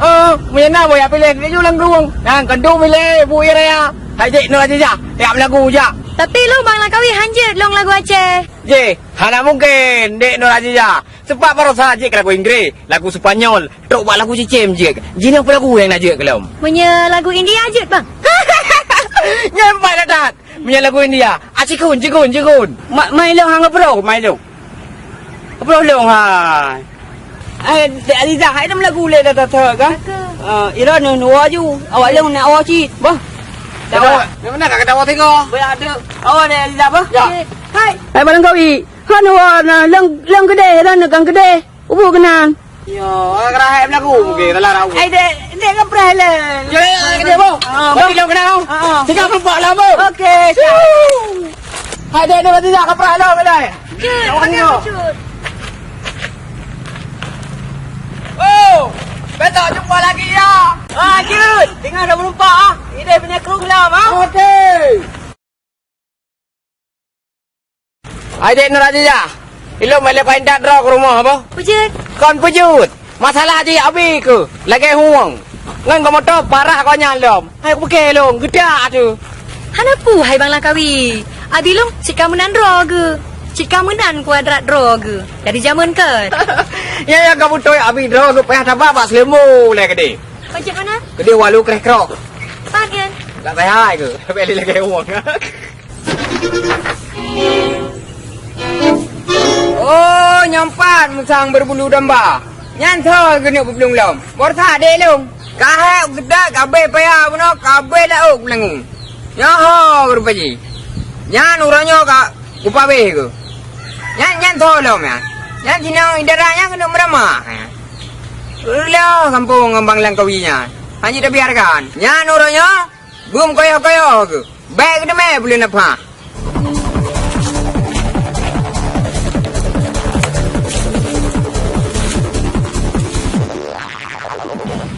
Oh, meunyo na boh jak piléh laju lam krueng. Nyan keu dum ilèe bu ie raya. Hai jih Nurhaliza, jak meulagu jak. Tapi lôn Bang Langkawi hanjeuet lôn lagu Aceh. Jih, hana mungken Dek Nurhaliza. Sebab barosa jeuet keu lagu Inggris, lagu Sepanyol, trok bak lagu cicém jeuet. Jinoe peue lagu nyang na jeuet keu lôn? Meunyo lagu India jeuet, Bang. Nyan pat that. Meunyoe lagu India, ah, cikun, cikun, cikun. Ma-, mai lôn hang ngeubroe, mai lôn. Ngeubroe lôn, hai. Eh, Dek Aliza, hai dem lagu lé dah that-that, kan? Ka. Ah, ira nyoe nuwa ju. Awak lôn nak awak cit, bah. Kata, di mana kata awak tengok? Boleh ada. Awak Dek Aliza, bah? Ya. Hai. Hai, Bang Kawi. Hana wa na lôn, lôn keudeh, lôn kan keudeh. Ubu keunan. Yo, orang kerahai belaku mungkin dalam rau. Ai dek, dek ngepreh le. Yo, yo, yo, yo, bo. Ah, bagi lôn keunan. Ah, ah. Tiga puluh empat lah, bo. Okey, siap. Hai dek, dek, tidak ngepreh lôn, dek. Jut, awak pakai ni, bo. Jut. Oh, besok jumpa lagi ya. Ah, jut. Tinggal dua puluh empat ah. Ini punya kru lama. Okey. Hai dek Nur Azizah, ilôn malée paintat droe keu rumoh, boh. Peujeuet? Kon peujeuet. Masalah jih abi keuh, lagée hueng. Ngon keu moto parah gobnyan lom. Hai kupeugah lôn, geudak teuh. Hana peue hai Bang Langkawi. Abi lôn cit ka meunan droe geuh. Cit ka meunan kuadrat droe geuh. Dari jameun kan? Ya, ya, ka beutôi abi droe geuh payah taba bak Seuleumo lé keudeh. Ojek mana? Keudeh walu kreh krok. Pagen. Tak payah hai keuh. Beli lagée hueng. Oh, nyoe pat musang berbulu domba. Nyan soe keuneuk peuplueng lom. Bor that deh lôn. Ka hék geudak, ka abéh paya bunoe, ka abéh laôt kulangu. Nyoe ho rupa jih. Nyan uroe nyoe ka kupabéh keuh. Nyan, nyan soe lom nyan. Nyan sinong idara nyan keuneuk meuramah. Reuloh gampông ngon Bang Langkawi nyan. Hana jitabiarkan. Nyan uroe nyoe beumeukuyôh-kuyôh keuh. Bék keuteumé buleuen apah.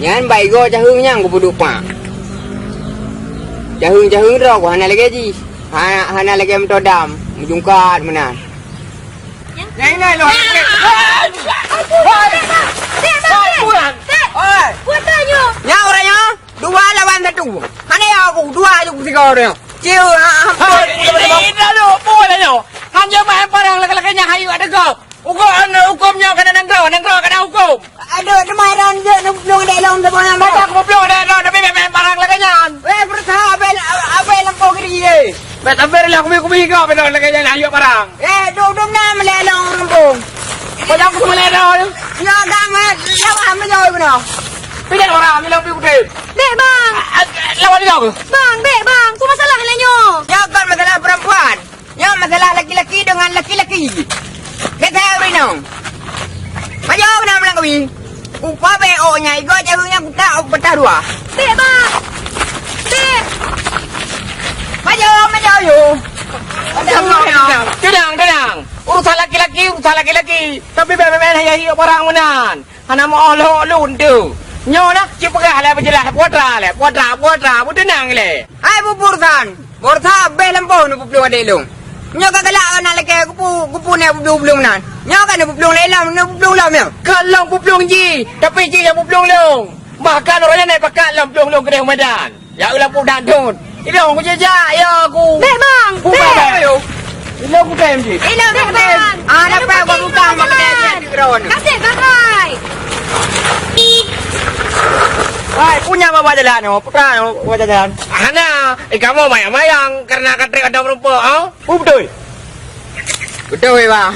Nyan bak igoe caheueng nyang kupeuduek pak. Caheueng-caheueng droe ku hana lagée jih. Ha-, hana lagée meuto dam, meujungkat meunan. Nyang inan lôn. Dek, Bang, Dek. Dek, Bang, Dek. Oi. Buat tanyoe. Nyan uroe nyoe. Dua lawan satu. Hana ya aku, dua aja ku tiga orang. Ciu, ha, ha. Hai, ini, ini lalu, apa lah nyoe? Hanya main parang laki-laki nyang hayu ada gop. Ugo anu hukum nyoe kena nanggroe, nanggroe kena hukum. Aduh, teumai ran je, nang belum ada long, teumai ran. Masa aku belum ada long, tapi main parang lagi nyan. Weh, berusaha abel, abel lampu kiri ye. Bet hampir lah kubi-kubi kau, bet lagi nyan hayu parang. Eh, dum-dum na melelong rumpung. Padahal aku melelong. Ya, dah, mat. Lawan aja jauh benar. Pindah orang, ambil lebih gede. Bek, Bang. Ah, ah, lawan dia apa? Bang, bek, Bang. Apa masalah lah nyoe? Nyoe kan masalah perempuan. Nyoe masalah laki-laki dengan laki-laki. Kata Rino. Maju kena bilang kami. Upah bek, oh, nyai go jauh nyang kutak, oh, petah dua. Bek, Bang. Bek. Maju, maju, ayo. Tenang, tenang, tenang. Urusan laki-laki, urusan laki-laki. Tapi bek, bek, bek, ya, ya, orang menan. Hana meuoh lhok lôn tu. Nyoe na, cit peugah lé, peujeulaih, putra lé, putra, putra, beuteunang lé. Hai bubur san, bor sa abéh lampôh neupeuplong adék lôn. Nyoe ka galak aneuk lakée kupu, kupu neupeuplong nan. Nyoe ka neupeuplong lé lom, neupeuplong lom nyoe. Ka lôn peuplong jih, tapi jih nyang peuplong lôn. Bahkan uroe nyoe na pakat lôn plueng lôn keudeh u Medan. Ya Allah, pu dan dun. Ilong ku jejak, ya aku. Bek, Bang. Bek. Ilong ku tem je. Ilong ku tem. Ah, dapat buat bukan mak kena dia di ground. Kasih, Bang, hai. Hai, punya bawa jalan, oh. Putra, oh, bawa jalan. Hana, eh, kamu mayang-mayang karena katrek ada merumpok, oh. Oh, betul. Beutôi, Bang.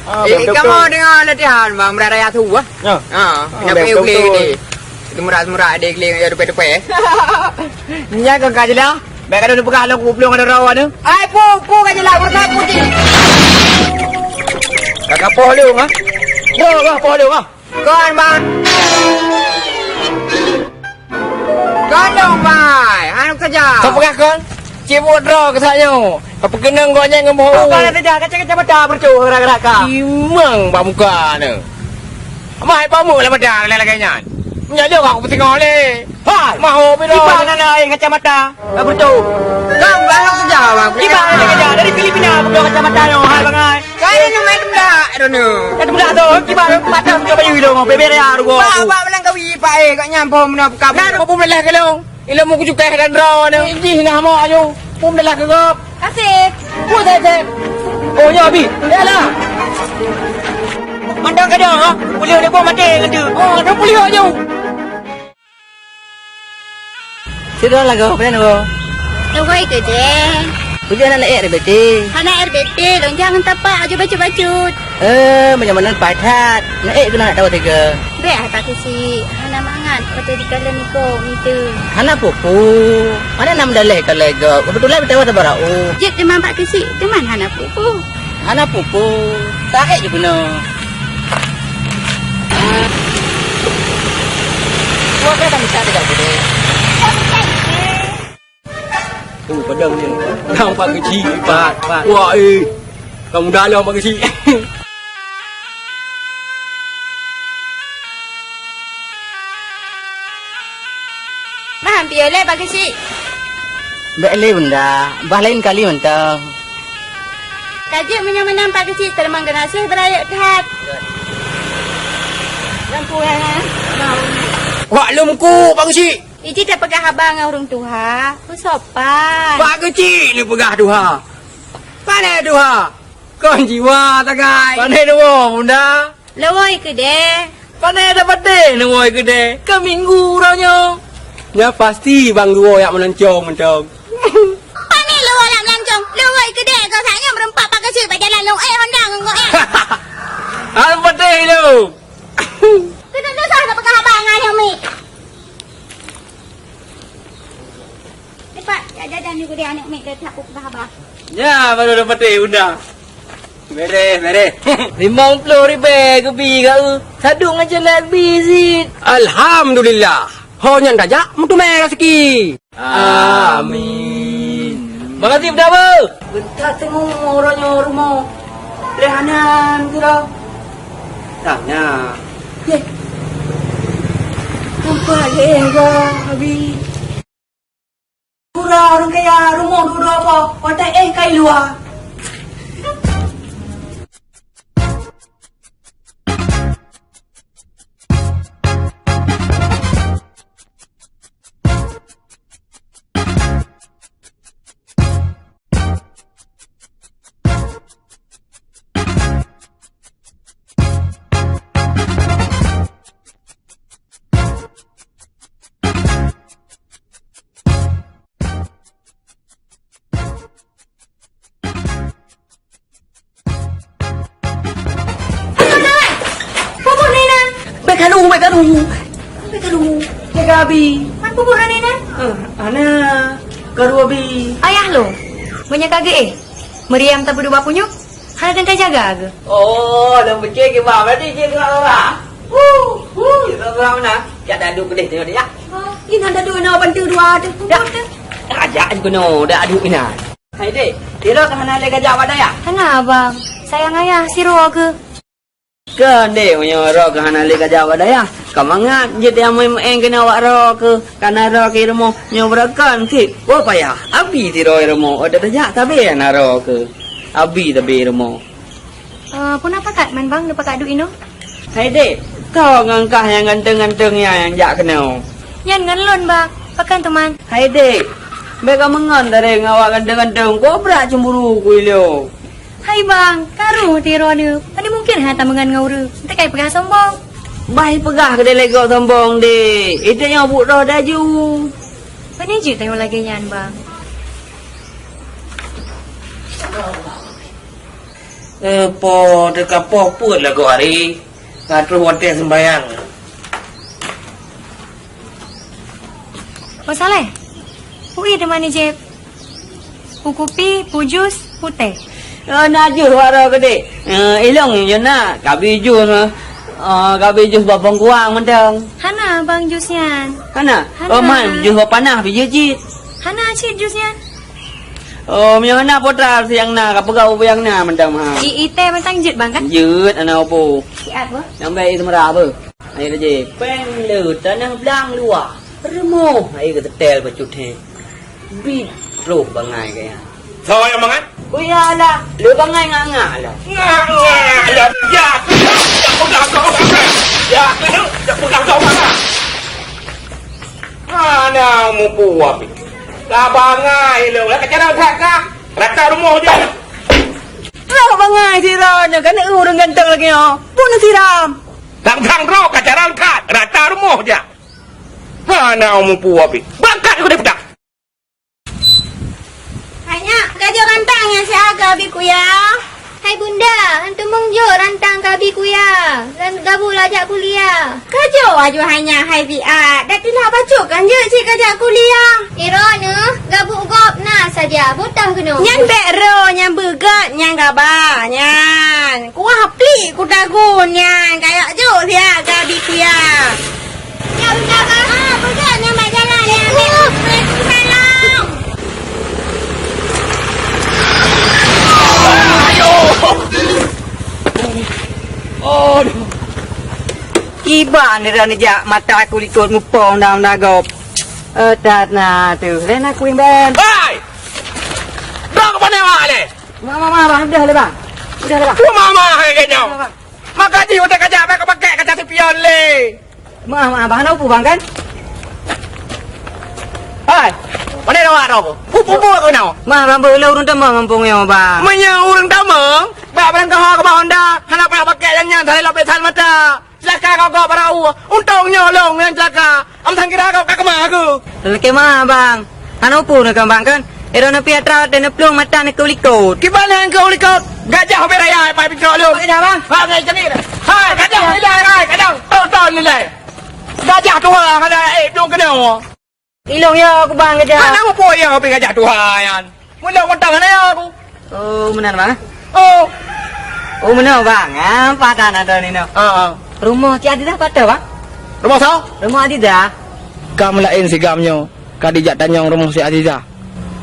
Ah, eh, beutôi. Kamoe deungoe latihan, Bang, meuraya su, ah. Ya. Ha, ah, kena beutôi, beutôi. Itu meurah-meurah ada keling ya depan-depan. Nya kan ka jelas. Baik kada peugah lôn kuplong ada rawa tu. Ai pu, pu ka jelas, meurah pu cit. Kakak poh lôn, ah. Poh, poh lôn, ah. Kon, Bang. Kon dong, Bang. Anu saja. Kau peugah kon? Cibuk droe keu saat nyoe. Kau peukeunong gobnyan ngon boh. Apa nak saja? Kaca-kaca mata bercok gara-gara kau. Imang bak muka ni. Amai pamu lah mata lagée-lagée nyan. Nyak jok aku peutinggal lé. Hai. Maho piro. Kiban anak ai kacamata. Ka beutôi. Bang, bang, sejak, bang. Kiban anak kerja dari Filipina, beutôi kacamata nyoe, hai, bang, hai. Kai ni main dak, Rono. Kan budak tu, kiban patah muka bayu tu, bebek ya, rugo. Bak, bak, Bang Langkawi, Pak, eh, kat nyampom na peukab. Nah, apa pun lelah ke long? Ilmu ku cukai dan Rono. Jih nah mo ayo. Pun lelah ke gop. Kasih. Pun saya cek. Oh, ya, Abi. Ya lah. Mandang kadang, ha? Boleh ada bom mati ngan tu. Oh, ada boleh aja. Sidroe lagoe, peue nyoe? Lagoi keudeh. Peue jih hana na ék R B T? Hana R B T, lôn jak ngon tapak aju bacut-bacut. Eh, meunyoe meunan paih that. Na ék keunoe nak tawa tiga. Bèk hai Pak Keuchik, hana mangat watèe dikalon niko mita. Hana peue-peue. Hana na meudaleh ka lagèe gob. Keubeutulan beuteumé sabarau. Jeuet teuma Pak Keuchik, teuma hana peue-peue. Hana peue-peue. Taék ju keunoe. Buat dah bisa dekat sini. Oh, padang ni. Nampak keuchik, Pak. Wah, eh. Kamu dalam, Pak Keuchik. Bah, ampie lé, Pak Keuchik. Bèk lé, Bunda. Bah laén kali mantong. Ka jeuet meunyoe meunan, Pak Keuchik, teurimong geunaséh beurayeuk that. Nyang kurang, ha? Wak lom ku, Pak Keuchik. Iji tapeugah haba ngon ureueng tuha, peusopan. Pak Keuchik neupeugah tuha. Pane tuha? Kon jiwa sagai. Pane neuwoe, Bunda? Lewoi keudè. Pane tapatéh neuwoe keudè? Ka minggu uroe nyoe. Nyan pasti bang luwoe jak meulancong mantong. Pane luwoe jak meulancong? Lewoi keudè, keu saát nyoe meureumpok Pak Keuchik bak jalan lôn éh honda ngon geuh éh. Hana patéh lom. Keuneuk susah tapeugah haba ngon aneuk miet. Cepat, jak jajan yue keudè aneuk miet, lé that kupeugah haba. Nyan baru dapat eh, Bunda. Bereh, bereh. Limong ploh ribèe geubi keu u. Sadong aja lagi bi cit. Alhamdulillah. Ho nyan tajak meuteumé raseuki. Amin. Makasih, Bunda, beuh. Beuthat teungoh uroe nyoe rumoh. Lé hana sidroe. Tanya. Yeh. Nampak lé geubi. Pura ureueng kaya rumoh dudoe po, watèe éh kai luwa. Pubuh Nina. Bèk karu, bèk karu. Bèk karu. Jaga abi. Man pubuh Nina? Eh, hana. Karu abi. Ayah lôn. Banyak kagak eh. Meriam tak berdua punya. Hana teuntèe jaga keuh? Oh, lôn pike kiban berarti jih dua orang. Huh, huh, dua orang mana? Jak dak duek keudeh tengok dia. Oh, inan dak duek inoe bantu dua tu. Dak. Raja je keunoe dak duek inan. Hai dek, sidroe ka hana lé gajak bak dayah? Hana, Abang. Sayang ayah sidroe keuh. Keu dek, meunyoe droe ka hana lé gajak bak dayah, ka mangat jeuet nyang meu'en keunoe awak droe keuh, ka na droe keu rumoh nyoe beureukan cit. Woe payah, abi sidroe rumoh, oh, tajak sabe na droe keuh. Abi sabe rumoh. Eh, peue na pakat man bang neupakat duek inoe? Hai dek, toh ngon kah nyang ganteng-ganteng nyan nyang jak keunoe? Nyan ngon lôn bang, pakon teuma? Hai dek, bèk kameungon tareng awak ganteng-ganteng, kobra cemburu ku ilong. Hai bang, karu meuti droeneuh, pane mungken hana tameungon ngon ureueng, teukai peugah sombong. Bah ipeugah keudeh lé gob sombong dek, itanyoe buet droe daju. Pane jeuet tanyoe lagèe nyan bang? Eh, po teuka poh peuet lagoe hari, ka troh watèe seumbahyang. Oh Saleh, ui teuma ni jép. Peue kupi, peue jus, peue teh. Oh, na jus wak droe keudeh. Eh, ilong jih na, kabi jus, eh, kabi jus bak bongkuang mantong. Hana bang jus nyan. Hana? Hana. Oh, man jus bak panah bijéh cit. Hana cit jus nyan. Oh, meunyoe hana putra siang na, ka peugah ubé nyang na mantong ha. I, i teh mantong jeuet bang kan? Jeuet ana opo. Siap bang. Nyang baik seumera apa? Ayo je. Peng le tanah blang luwa. Rumoh ayo ke tetel bacut he. Bit roh bangai kaya. Soe nyang mangat? Ku ya lah, le bangai nganga lah. Nganga lah. Ya, ya pegang kau. Ya, ya pegang kau. Mana mupu api? Ka bangai lo, ka cara that ka. Rata rumoh je. Roh bangai sidroe nyoe kan ureueng ganteng lagèe nyoe. Pun siram. Tang-tang roh ka cara that, rata rumoh je. Mana mupu api? Bangkat kau dah pedak. Hai nyak, ka jeuet Jok rantang ka bi kuya, dan gabuek laju jak kuliah. Ka jok aju hai nyan hai Fiat, dak tina bacut kan jeuet cit ka jak kuliah. Droeneuh gabuek gob na saja, butah keunoe. Nyan bèk ro, nyan beugot, nyan gaba, nyan. Kuah plik kutagun nyan, kayak jok siat ka bi kuya. Ya, beugot, Bang. Ah, beugot nyan bak jalan nyan. Assalamualaikum. Waalaikumsalam. Aduh. Kiban nira neujak mata kulikot mupong dalam dagop. Eh, that na tu. Lain aku imban. Hai! Dok ke mana awak ni? Mama, mama, bang, udah lah, bang. Udah lah, bang. Ku mama hai kena. Mama, bang. Maka di udah kajak pakai kaca sepion le. Maaf, maaf, bang. Hana upu, bang, kan? Hai, mana awak tu? Upu buat kau nau? Maaf, bang, beulah ureueng tamong gampông nyoe, bang. Meunyoe ureueng tamong, bak barang kau ke bawah honda, hana payah pakai nyang nyan, salai lop besan mata. Celaka kau, kau barau. Untông nyoe lôn nyang celaka. Am sangkira kau ka keumah aku. Lakée maaf, bang. Hana upu na kan, bang, kan? Ero na piatra dan na plueng mata na keu likot. Kiban nyang keu likot? Gajah ubé raya pai pintoe lôn. Pai dah, bang. Ha, ngai cani. Hai, gajah nilai, hai, gajah. Tonton nilai. Gajah tuha hana eh dong kena. Ilong ya aku, bang, gajah. Hana upo ya pi gajah tuha yan. Mula montang hana ya aku. Oh, meunan, bang? Oh. Oh, meunan, bang. Ah, padan ada ni, no. Ha, ha. Rumoh Cik Adida patah, bang? Rumoh sa? Rumoh Adida. Gam laén si gam nyoe. Ka dijak tanyong rumoh si Aziza.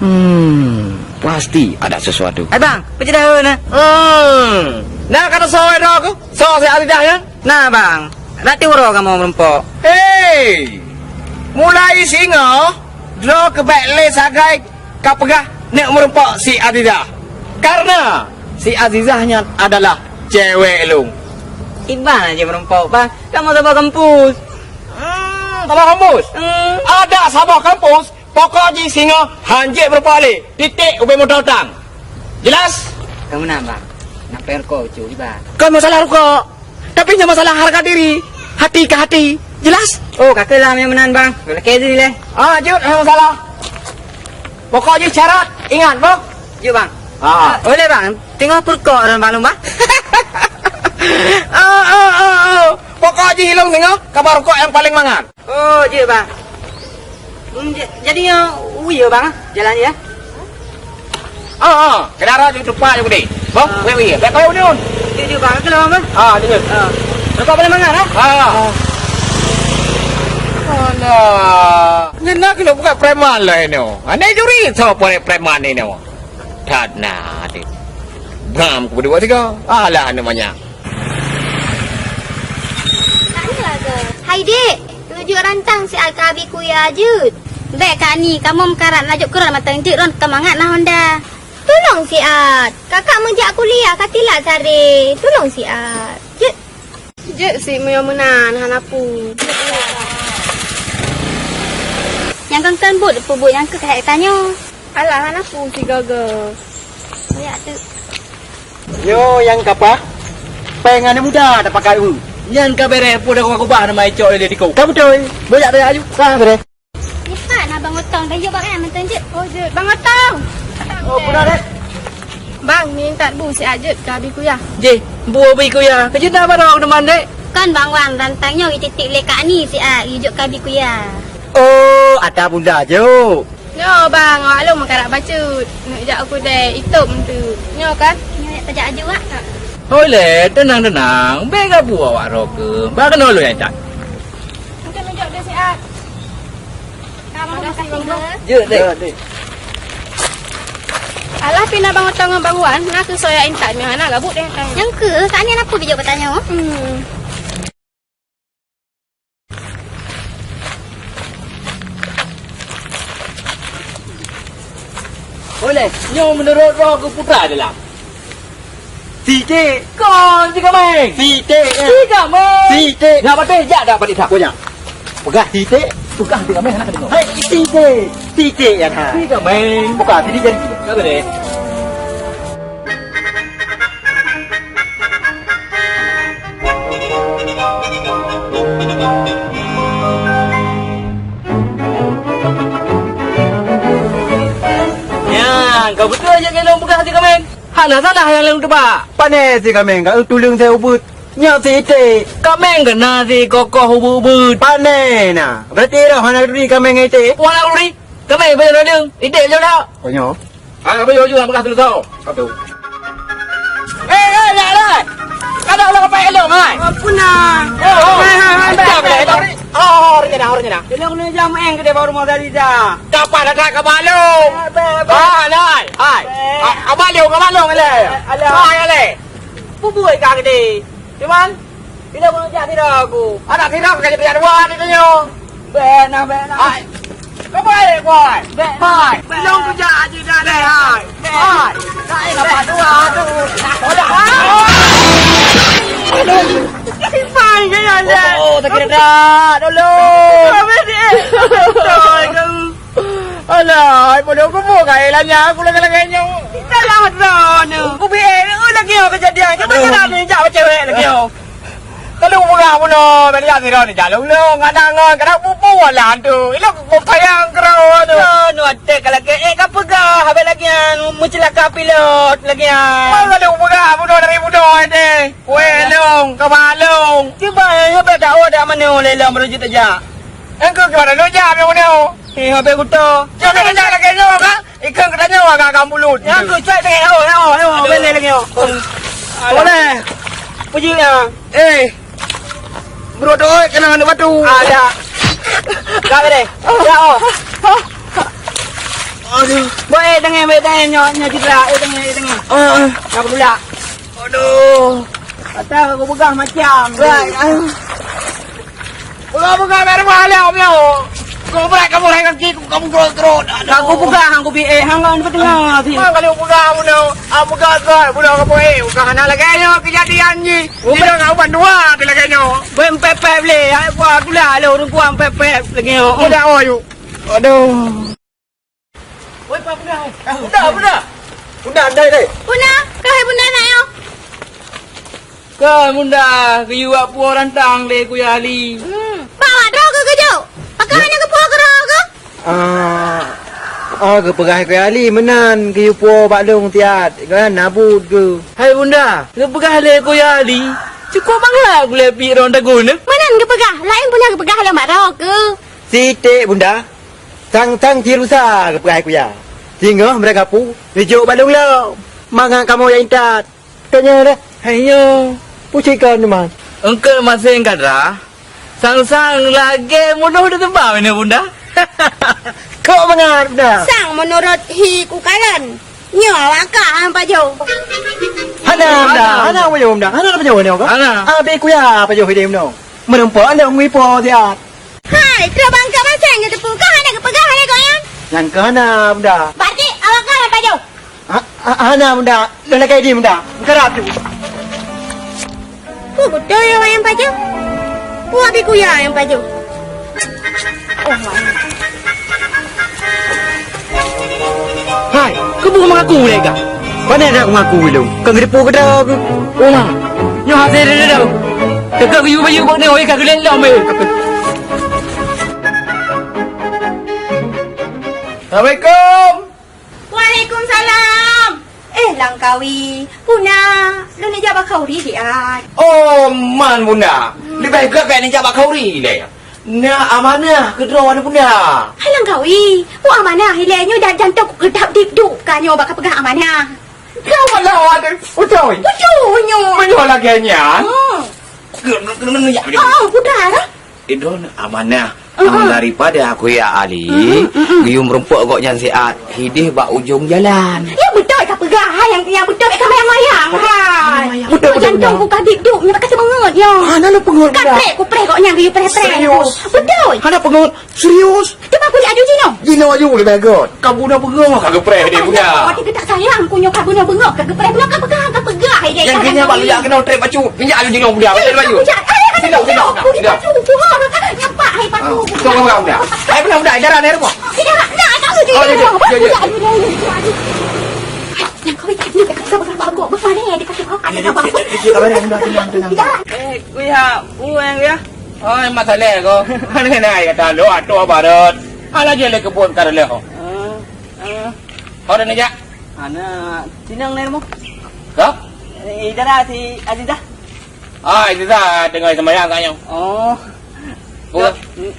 Hmm, pasti ada sesuatu. Hai bang, peue cit dah na? Hmm, na ka teusoe droe keuh? Soe si Aziza nyan? Na bang, rati uroe kamoe meurumpok. Hei, mulai singoh droe keuh bèk lé sagai ka peugah neuk meurumpok si Aziza. Karena si Aziza nyan adalah cewek lôn. Kiban aja meurumpok bang, kamoe saboh kampus. Hmm, saboh kampus? Hmm. Ada saboh kampus, pokok jih singoh hanjeuet meurumpok lé, titik ubé moto tang. Jelas? Ka meunan, bang. Nak payah rukok ucu, bang. Kon masalah rukok, tapi nyan masalah harga diri, hati ke hati. Jelas? Oh, ka keulam nyang meunan, bang. Lakée diri lé. Ah, jeuet, hana masalah. Pokok jih syarat, ingat, boh. Jeuet, bang. Ah. Boleh, bang. Tengok purkok dan bang lumba. Oh, oh, oh, oh. Pokok jih ilong tengok kabar rukok yang paling mangat. Oh, jeuet, bang. Hmm, ja-, jadi nyoe, ui, ya, bang, ah, jalan ya. Oh, oh, kenara jeuet tupa je gede. Boh, ah. Wei, wei, bèk kau udun. Jeuet, jeuet, bang, aku lawan, bang. Ah, jeuet. Ah. Rukok paling mangat, ah? Ah. Alah. Nyan nak kena buka preman lah ini. Aneh juri, siapa preman ini? That na, adik. Bram ku berdua tiga. Alah, aneuk manyak. Hai, Dek. Neujok rantang siat ka bi kuya jeuet. Bèk, Kak Ni. Kamoe meukarat laju keudroe mantong jeuet ron ka mangat na honda. Tulông siat. Kakak meujak kuliah ka tilat sare. Tulông siat. Jeuet. Jeuet sit meunyoe meunan hana peue. Nyang kon-kon buet peubuet nyang keu keuhai tanyoe. Alah, hana peue sigoe-goe. Kuyak teuk. Nyoe nyang kapah, péng aneuk muda tapakai u. Nyan ka bèrèh peue dah kubah nama icok lé diko. Ka beutôi. Boyak tajak aju. Ka bèrèh. Nyoe pat na Bang Otong, dah yue bak nyan mantong jeuet. Oh, jeuet. Bang Otong! Oh, peue na, Dek? Bang, minta bu siat jeuet ka bi kuya. Jih, bu bi kuya. Keujeuet na barô teuma, Dek? Kon Bang Wan, rantang nyoe jititik lé Kak Ni siat, jijok ka bi kuya. Oh, ata bunda jok. Nyoe, Bang, awak lôn meukarat bacut. Neuk jak u keudè itôb enteuk. Nyoe kan? Nyoe jak tajak aju, Wak. Hoi lé, teunang-teunang. Bèk gabu awak droe keuh. Ba keunoe lôn nyang that. Mungkin neujok deh siat. Ka, makasih, Bang. Jeuet, Dek. Jeuet, Dek. Alah, pih na Bang Otong ngon Bang Wan, na keuh soe jak intat nyoe hana gabuek deh. Nyang keuh, saat nyan aku bijok geutanyoe. Hmm. Boleh, nyoe meunurot droe keuh peue dalam. Siti, kon si Gameng. Siti, ya. Si Gameng. Siti. Nyak batéh, jak dak balik dah. Peugah siti, peugah si Gameng, hana ka deungoe. Hai, siti, siti, ya, ha. Si Gameng. Buka, siti jadi. Ka boleh. Nyan, ka beutôi jak ngon lôn peugah si Gameng. Hana salah nyang lôn teuba. Pane si kaméng ka tuleueng saya ubeut. Nyoe si iték. Kaméng keunan si kokoh ubeut-ubeut. Pane na. Berarti roh hana turi kaméng ngon iték. Wala turi. Kaméng beu lôn, iték lôn dak. Konyo. Ah, apa yo juga bekas dulu tau. Satu. Eh, eh, ya, ya. Kada ulang apa elok, hai. Ampun nah. Oh, oh. Hai, hai, hai, hai, hai, hai. Oh, oh, oh, rencana, oh, rencana. Elok ni jam eng kedai baru mau dari dah. Kapan ada ke Balong? Ah, lai. Hai. Ah, Abang Long, Abang Long, le. Alah. Hai, le. Pubui ka gede. Cuman, bila mau jadi ragu. Anak sira ka jadi dua ni tu nyo. Bena, bena. Hai. Kau baik, boy. Bena. Hai. Belum kerja aja dah deh, hai. Hai. Hai, dapat dua tu. Aduh. Kipai gaya le. Oh, oh, sakit dah. Tolong. Alah, ai bodoh kubu kai lanya aku lagi-lagi nyoe. Salah droeneuh. Kubi eh, lagi nyoe kejadian. Cuba Aduh. Jalan ni, jak cewek lagi nyoe. Kalau peugah bunoe, beli hati droeneuh jalong long, ada ngon, kada pupu lah tu. Ilo sayang kero tu. Droeneuh atek ka lagi, eh, ka peugah, habis lagi yang mencelaka pilot lagi yang. Kalau peugah bunoe dari bunoe deh. Weh long, ka balong. Cuba, ya, dah tahu dah mana oleh long merujuk tajak. Engkau ke mana lo jam yang mana? Eh, habis kuto. Jangan kena lagi nyoe, kan? Ikan kena nyoe agak-agak mulut. Ya, aku cek tengok, oh, oh, oh, Aduh. Boleh lagi, oh. Aduh. Boleh. Puji ya. Eh. Bro tu, oi, kena anak batu. Ada. Dah boleh. Ya, oh. Aduh. Boleh, tengah, boleh, tengah, nyoe, nyoe cedera, eh, tengah, eh, tengah. Ah, ah. Dah pula. Aduh. Kata aku pegang macam. Right, ah. Buka-buka biar malam lo. Kau berat kamu hai kaki kamu gerot-gerot. Aku pegang aku bi eh hang kan betul sih. Mang kalau pegang bunoe, ah pegang kau bunoe kamu eh. Bukan anak lagi ayo kejadian ni. Bukan kau ban dua tu lagi nyo. Bem pepep le, ai gua gula le urang gua pepep lagi nyo. Udah oh yuk. Aduh. Woi, Pak Bunda. Bunda, Bunda. Bunda, dai, dai. Bunda, kah Bunda nak yo? Kah Bunda, geuyue wak puo rantang lé Kuya Ali. Hmm. Pak wak droe keu geujok. Pakon hana geupuo keudroe keu? Ah, ah, geupeugah Kuya Ali meunan geuyue puo bak lôn siat. Kan nabut geu. Hai Bunda, geupeugah lé Kuya Ali. Cukup bangat gulai pi rong dagun. Meunan geupeugah, laén Bunda geupeugah lom bak droe keu. Sitek Bunda. Sang-sang si rusa geupeugah Kuya. Singoh meureuka pu neujok bak lôn lom. Mangat kamoe jak intat. Tanya dah. Hai nyo. Pucik kau numan. Engkau masih kadra. Sang-sang lagèe munoh di tempat mana bunda? Kok mangat dah. Sang menurut hi kukalan. Nyo awak kah pajoh. Hana dah. Hana pajoh dah. Hana pajoh ni kau. Hana. Abi Kuya pajoh hidup no. Meureumpok anda ngui po siat. Hai, trok bangka maseng geuteupeue kah hana geupeugah lé gobnyan? Nyan keuh hana, Bunda. Berarti awak kah nyang pajoh? Ha, ha, hana, Bunda. Lôn lakèe di, Bunda. Meukarab tu. Peue beutôi awak nyang pajoh? Peue Abi Kuya nyang pajoh? Oh, hai. Hai, keubeue mengaku lé kah? Pane dak mengaku ilong? Kang geuteupeue keudroe keuh? Uma, nyoe hase deuh-deuh. Teuka geuyue bayeue bak nyoe ka geulét lom eh. Assalamualaikum. Waalaikumsalam. Eh, Langkawi, Bunda, lôn jak bak Khauri siat. Oh, man Bunda. Leubeh gèt bèk neujak bak Khauri lé. Na amanah keudroe aneuk Bunda. Hai Langkawi, peue amanah ilèe nyoe dan jantung kukeudap dip-dup ka nyoe bak kapeugah amanah. Ka malah ada beutôi. Beutôi nyoe. Meunyoe lagèe nyan. Hmm. Kena, kena, kena, ya, betul. Oh, Bunda dah. Idon amanah. Heeh. Daripada Kuya Ali, heeh, heeh, geuyue meureumpok gobnyan siat hideh bak ujong jalan. Ya beutôi kapeugah hai nyang, nyang beutôi ka mayang-mayang hai. Beutôi, beutôi, jantung beutôi. Buka dip-dup nyoe ka seumeungeut nyoe. Ah, na lôn peungeut. Ka preh, kupreh gobnyan geuyue preh-preh. Serius? Beutôi. Hana peungeut. Serius? Cuba ku aju jinoe. Jinoe aju leubeh gèt. Ka bunoe beungoh ka geupreh deh, Bunda. Mati geutak sayang ku nyoe ka bunoe beungoh ka geupreh bunoe ka peugah ka peugah hai deh. Nyang keuh nyan bak lujak keunoe trép bacut. Minyak aju jinoe, Bunda. Pakai baju. Sila, sila, sila. Nyampak hai paku. Ah, tunggu, Bunda. Hai, Bunda, Bunda, darah ni rumah. Tidak, tidak, tak boleh. Oh, ya, ya, ya, ya. Yang kau itu, ini tak bisa berapa kok. Bukan ni, dia kata kau. Ada apa? Ada, ada, ada, ada, ada, ada, ada. Eh, Kuya, Kuya, Kuya. Oi, Mak Saleh ko. Mana kena ai kata lo atau barat. Ala je le kebun ka leh. Ah, ah. Kau dah nejak? Ana, tinang ni mo. Hah? Eh, Dara, si Azizah. Ah, Azizah teungoh seumayang tanyoe. Oh. Oh.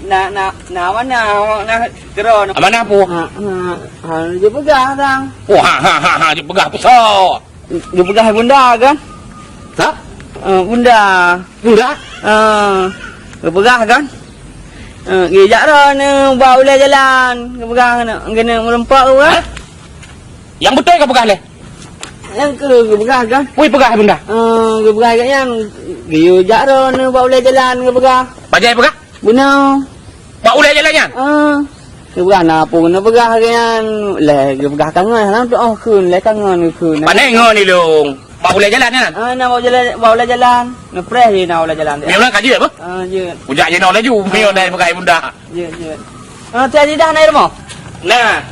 Na, na, na, na mana awak na keudroe? Mana, Pu? Ha, ha, ha, geupeugah, Kang. Oh, ha, ha, ha, ha, geupeugah peue soe? Geupeugah bunda kan? Ha? Eh, bunda. Bunda? Eh, geupeugah kan? Eh, geujak droeneuh bak ulèe jalan, geupeugah keuneuk, keuneuk meureumpok kan? Ha? Nyang beutôi ka peugah lé? Nyang keu geupeugah kan? Ui, peugah bunda. Eh, geupeugah kat nyan, geuyue jak droeneuh bak ulèe jalan geupeugah. Bajai peugah? Bunoe. Bak ulèe jalan nyan? Eh, geupeugah na peue keuneuk peugah kat nyan. Lé geupeugah kangen, hana tu'oh kheun, lé kangen geukheun. Pane ngon ilong? Bak ulèe jalan nyan? Ah, na bak ulèe, bak ulèe jalan. Neupreh jih na ulèe jalan. Memang ka jeuet apa? Ah, jeuet. Ujak jinoe laju, miyueb dai peugah bunda. Jeuet, jeuet. Ah, tiap jidah na i rumoh? Nah.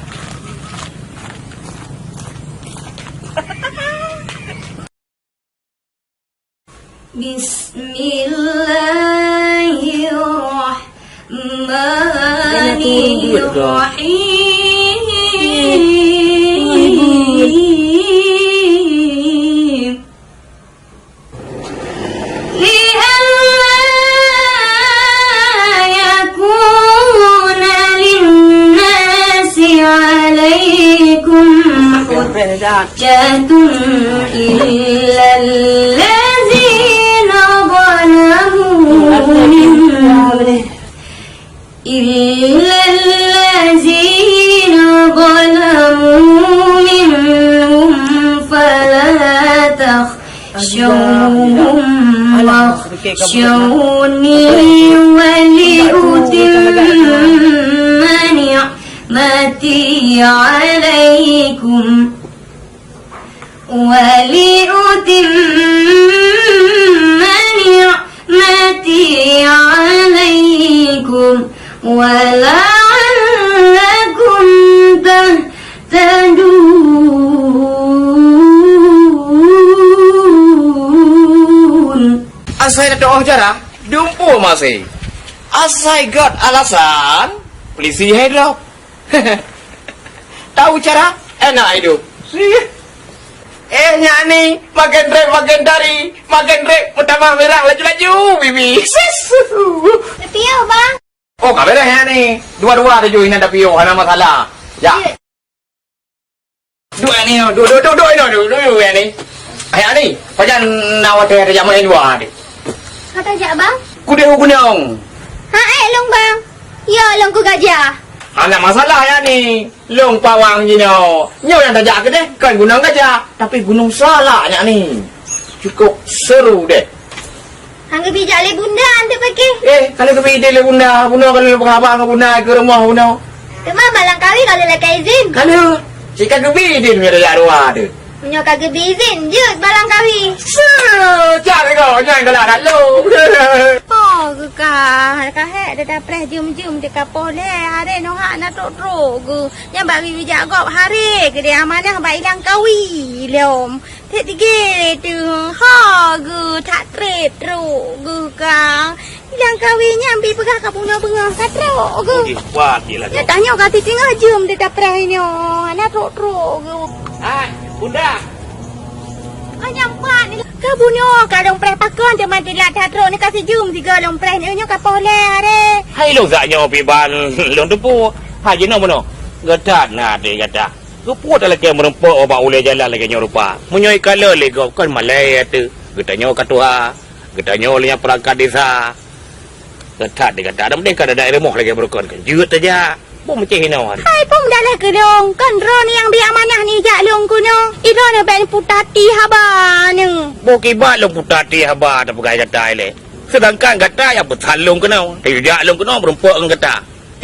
Bismillahirrahmanirrahim. لئلا يكون للناس عليكم حجة إلا الذين ظلموا منهم إلا الذين ظلموا منهم فلا تخشوهم واخشوني ولأتم نعمتي عليكم ولأتم نعمتي عليكم ولعلكم تهتدون. Asai na teu'oh cara, dumpeue masé. Asai göt alasan, peulisi hai droe. Tahu cara? Enak hidup. Eh, nyak ni, makin trép makin dari, makin trép meutamah mirah laju-laju, bibi. Sis. Tapi ya, Bang. Oh, ka beres nyak ni. Dua-dua tuju inan tapi yo, hana masalah. Ya. Ya. Dua ni, dua, dua, dua, dua, dua, dua, dua, dua ni. Ayah ni, pajan nak watèe tajak main dua ni. Kata jak, Bang? Kudeh gunong. Ha, eh, long, Bang. Ya, long ku gajah. Hana masalah ya ni. Long pawang jinoe. Nyoe nyang tajak keudeh, kon gunong gajah, tapi gunong salak nyak ni. Cukup seru deh. Hang geubi jak lé bunda, an teupaké. Eh, kalau geubi idin lé bunda, bunoe kalau peugah haba ngon bunda keu rumoh bunoe. Teuma malam kawin kalau lakèe izin. Kalau, cit ka geubi idin meunyoe tajak dua tu. Meunyoe ka geubi izin, jeuet malam kawin. Seuh, cak lego, nyan galak that lom. Oh, geuka, ka hék dada preh jeuem-jeuem di kapoh lé, haré nohak na trok-trok geu. Nyan bak bibi jak gob haré, geudeh amanah bak ilang kawi lom. Trép tige teuh, ha geuh that trép trok geuh ka. Ilang kawi nyan bi peugah ka bunoe beungoh ka trok geuh. Oh, jih kuat je lah. Nyan tanyoe ka siteungoh jeuem teuh tapreh nyoe, hana trok-trok geuh. Hai, bunda. Ka nyang pat ni. Ka bunoe ka lôn preh pakon teuma tilat that trok ni ka sijeuem sigoe lôn preh ni nyoe ka poh lhèe hari. Hai lôn sak nyoe piban lôn teupeu. Hai jinoe bunoe. Geutat na até gata. Keupeue talakèe meurumpok ubak ulèe jalan lagèe nyoe rupa? Meunyoe ikalon lé gob kon malèe ateueh. Geutanyoe ka tuha, geutanyoe lé nyan peurangkat desa. That di gata, adak meudeh ka dadak rumoh lagèe beurukon kan. Jeuet tajak. Bom meucéh inoe hari. Hai, bom daleh keu lôn. Kon droeneuh nyang bi amanah neujak lôn keunoe. Ilôn bèk neuputati haba neuh. Boh kiban lôn putati haba tapeugah gata ilèe. Seudangkan gata nyang peusan lôn keunoe. Tajak lôn keunoe meurumpok ngon gata.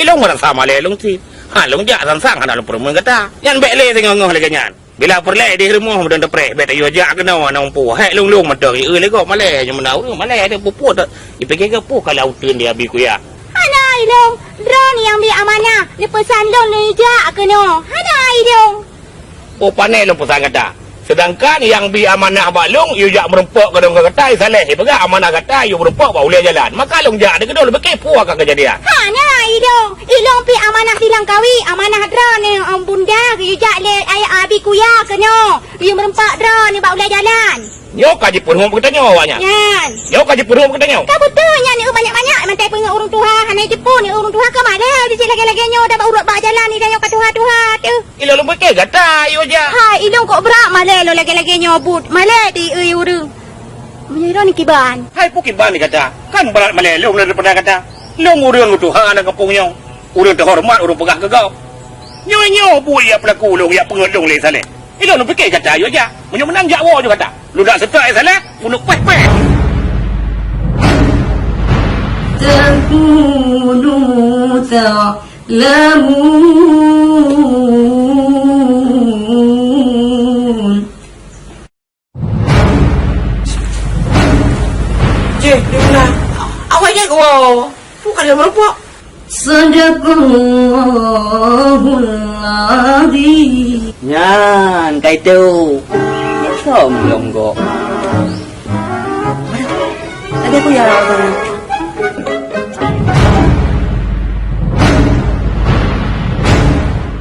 Ilôn meurasa malèe lôn cit. Ha, lôn jak sang-sang hana lôn peureumeun gata. Nyan bèk lé singoh-ngoh lagèe nyan. Bila peureulèe idéh rumoh meudon tapreh, bèk tayue jak keunoe aneuëk umpu. Hék lôn-lôn mantong, i eu lé gob malèe, nyoe meunan ureuëng malèe, ada pupuk tak? Ipike ke puh kalau uteuen di abi kuya. Hana ilôn, droeneuh nyang bi amanah, neupeusan lôn neujak keunoe. Hana ilôn. Oh, pané lôn peusan gata. Seudangkan nyang bi amanah bak lôn, yue jak meurumpok keudong keu gata, i Saleh, ipeugah amanah gata yue meurumpok bak ulèe jalan. Maka lôn jak di keudong, lôn pike peue akan keujadian. Ha, nyan, ilôn. Ilôn pih amanah di Langkawi, amanah droeneuh, em, bunda, geuyue jak lé ayah abi kuya keunoe. Geuyue meurumpok droeneuh bak ulèe jalan. Nyoe ka jipeurumpok geutanyoe awak nyan. Nyan. Nyoe ka jipeurumpok geutanyoe. Ka beutôi nyan, nyoe banyak-banyak, mantai peungeut ureueng tuha, hana jipeu, nyoe ureueng tuha ka malèe, di lagèe-lagèe nyoe, dah bak uroe bak jalan, di nyoe ka tuha-tuha teuh. Ilôn lôn pike gata, yue jak. Hai, ilôn kok brat malèe lôn lagèe-lagèe nyoe buet. Malèe di, ui, ureueng. Meunyoe droeneuh kiban. Hai, peue kiban di gata? Kan brat malèe lôn daripada gata. Lôn ureueng tuha lam gampông nyoe. Ureueng teuhoreumat, ureueng peugah keu gob. Nyoe-nyoe buet jak peulaku lôn, jak peungeut lôn lé Saleh. Ilôn lôn pike gata yue jak. Meunyoe meunan jak woe ju gata. Lôn dak seutôt i Saleh, bunoe pèh-pèh. تكونوا تعلمون. Ceh, di mana? Awak nyan ke, wow? Bukan dia merumpok. صدق الله العظيم. Nyan, kai tu. Som longgok. Ada aku ya, Bang.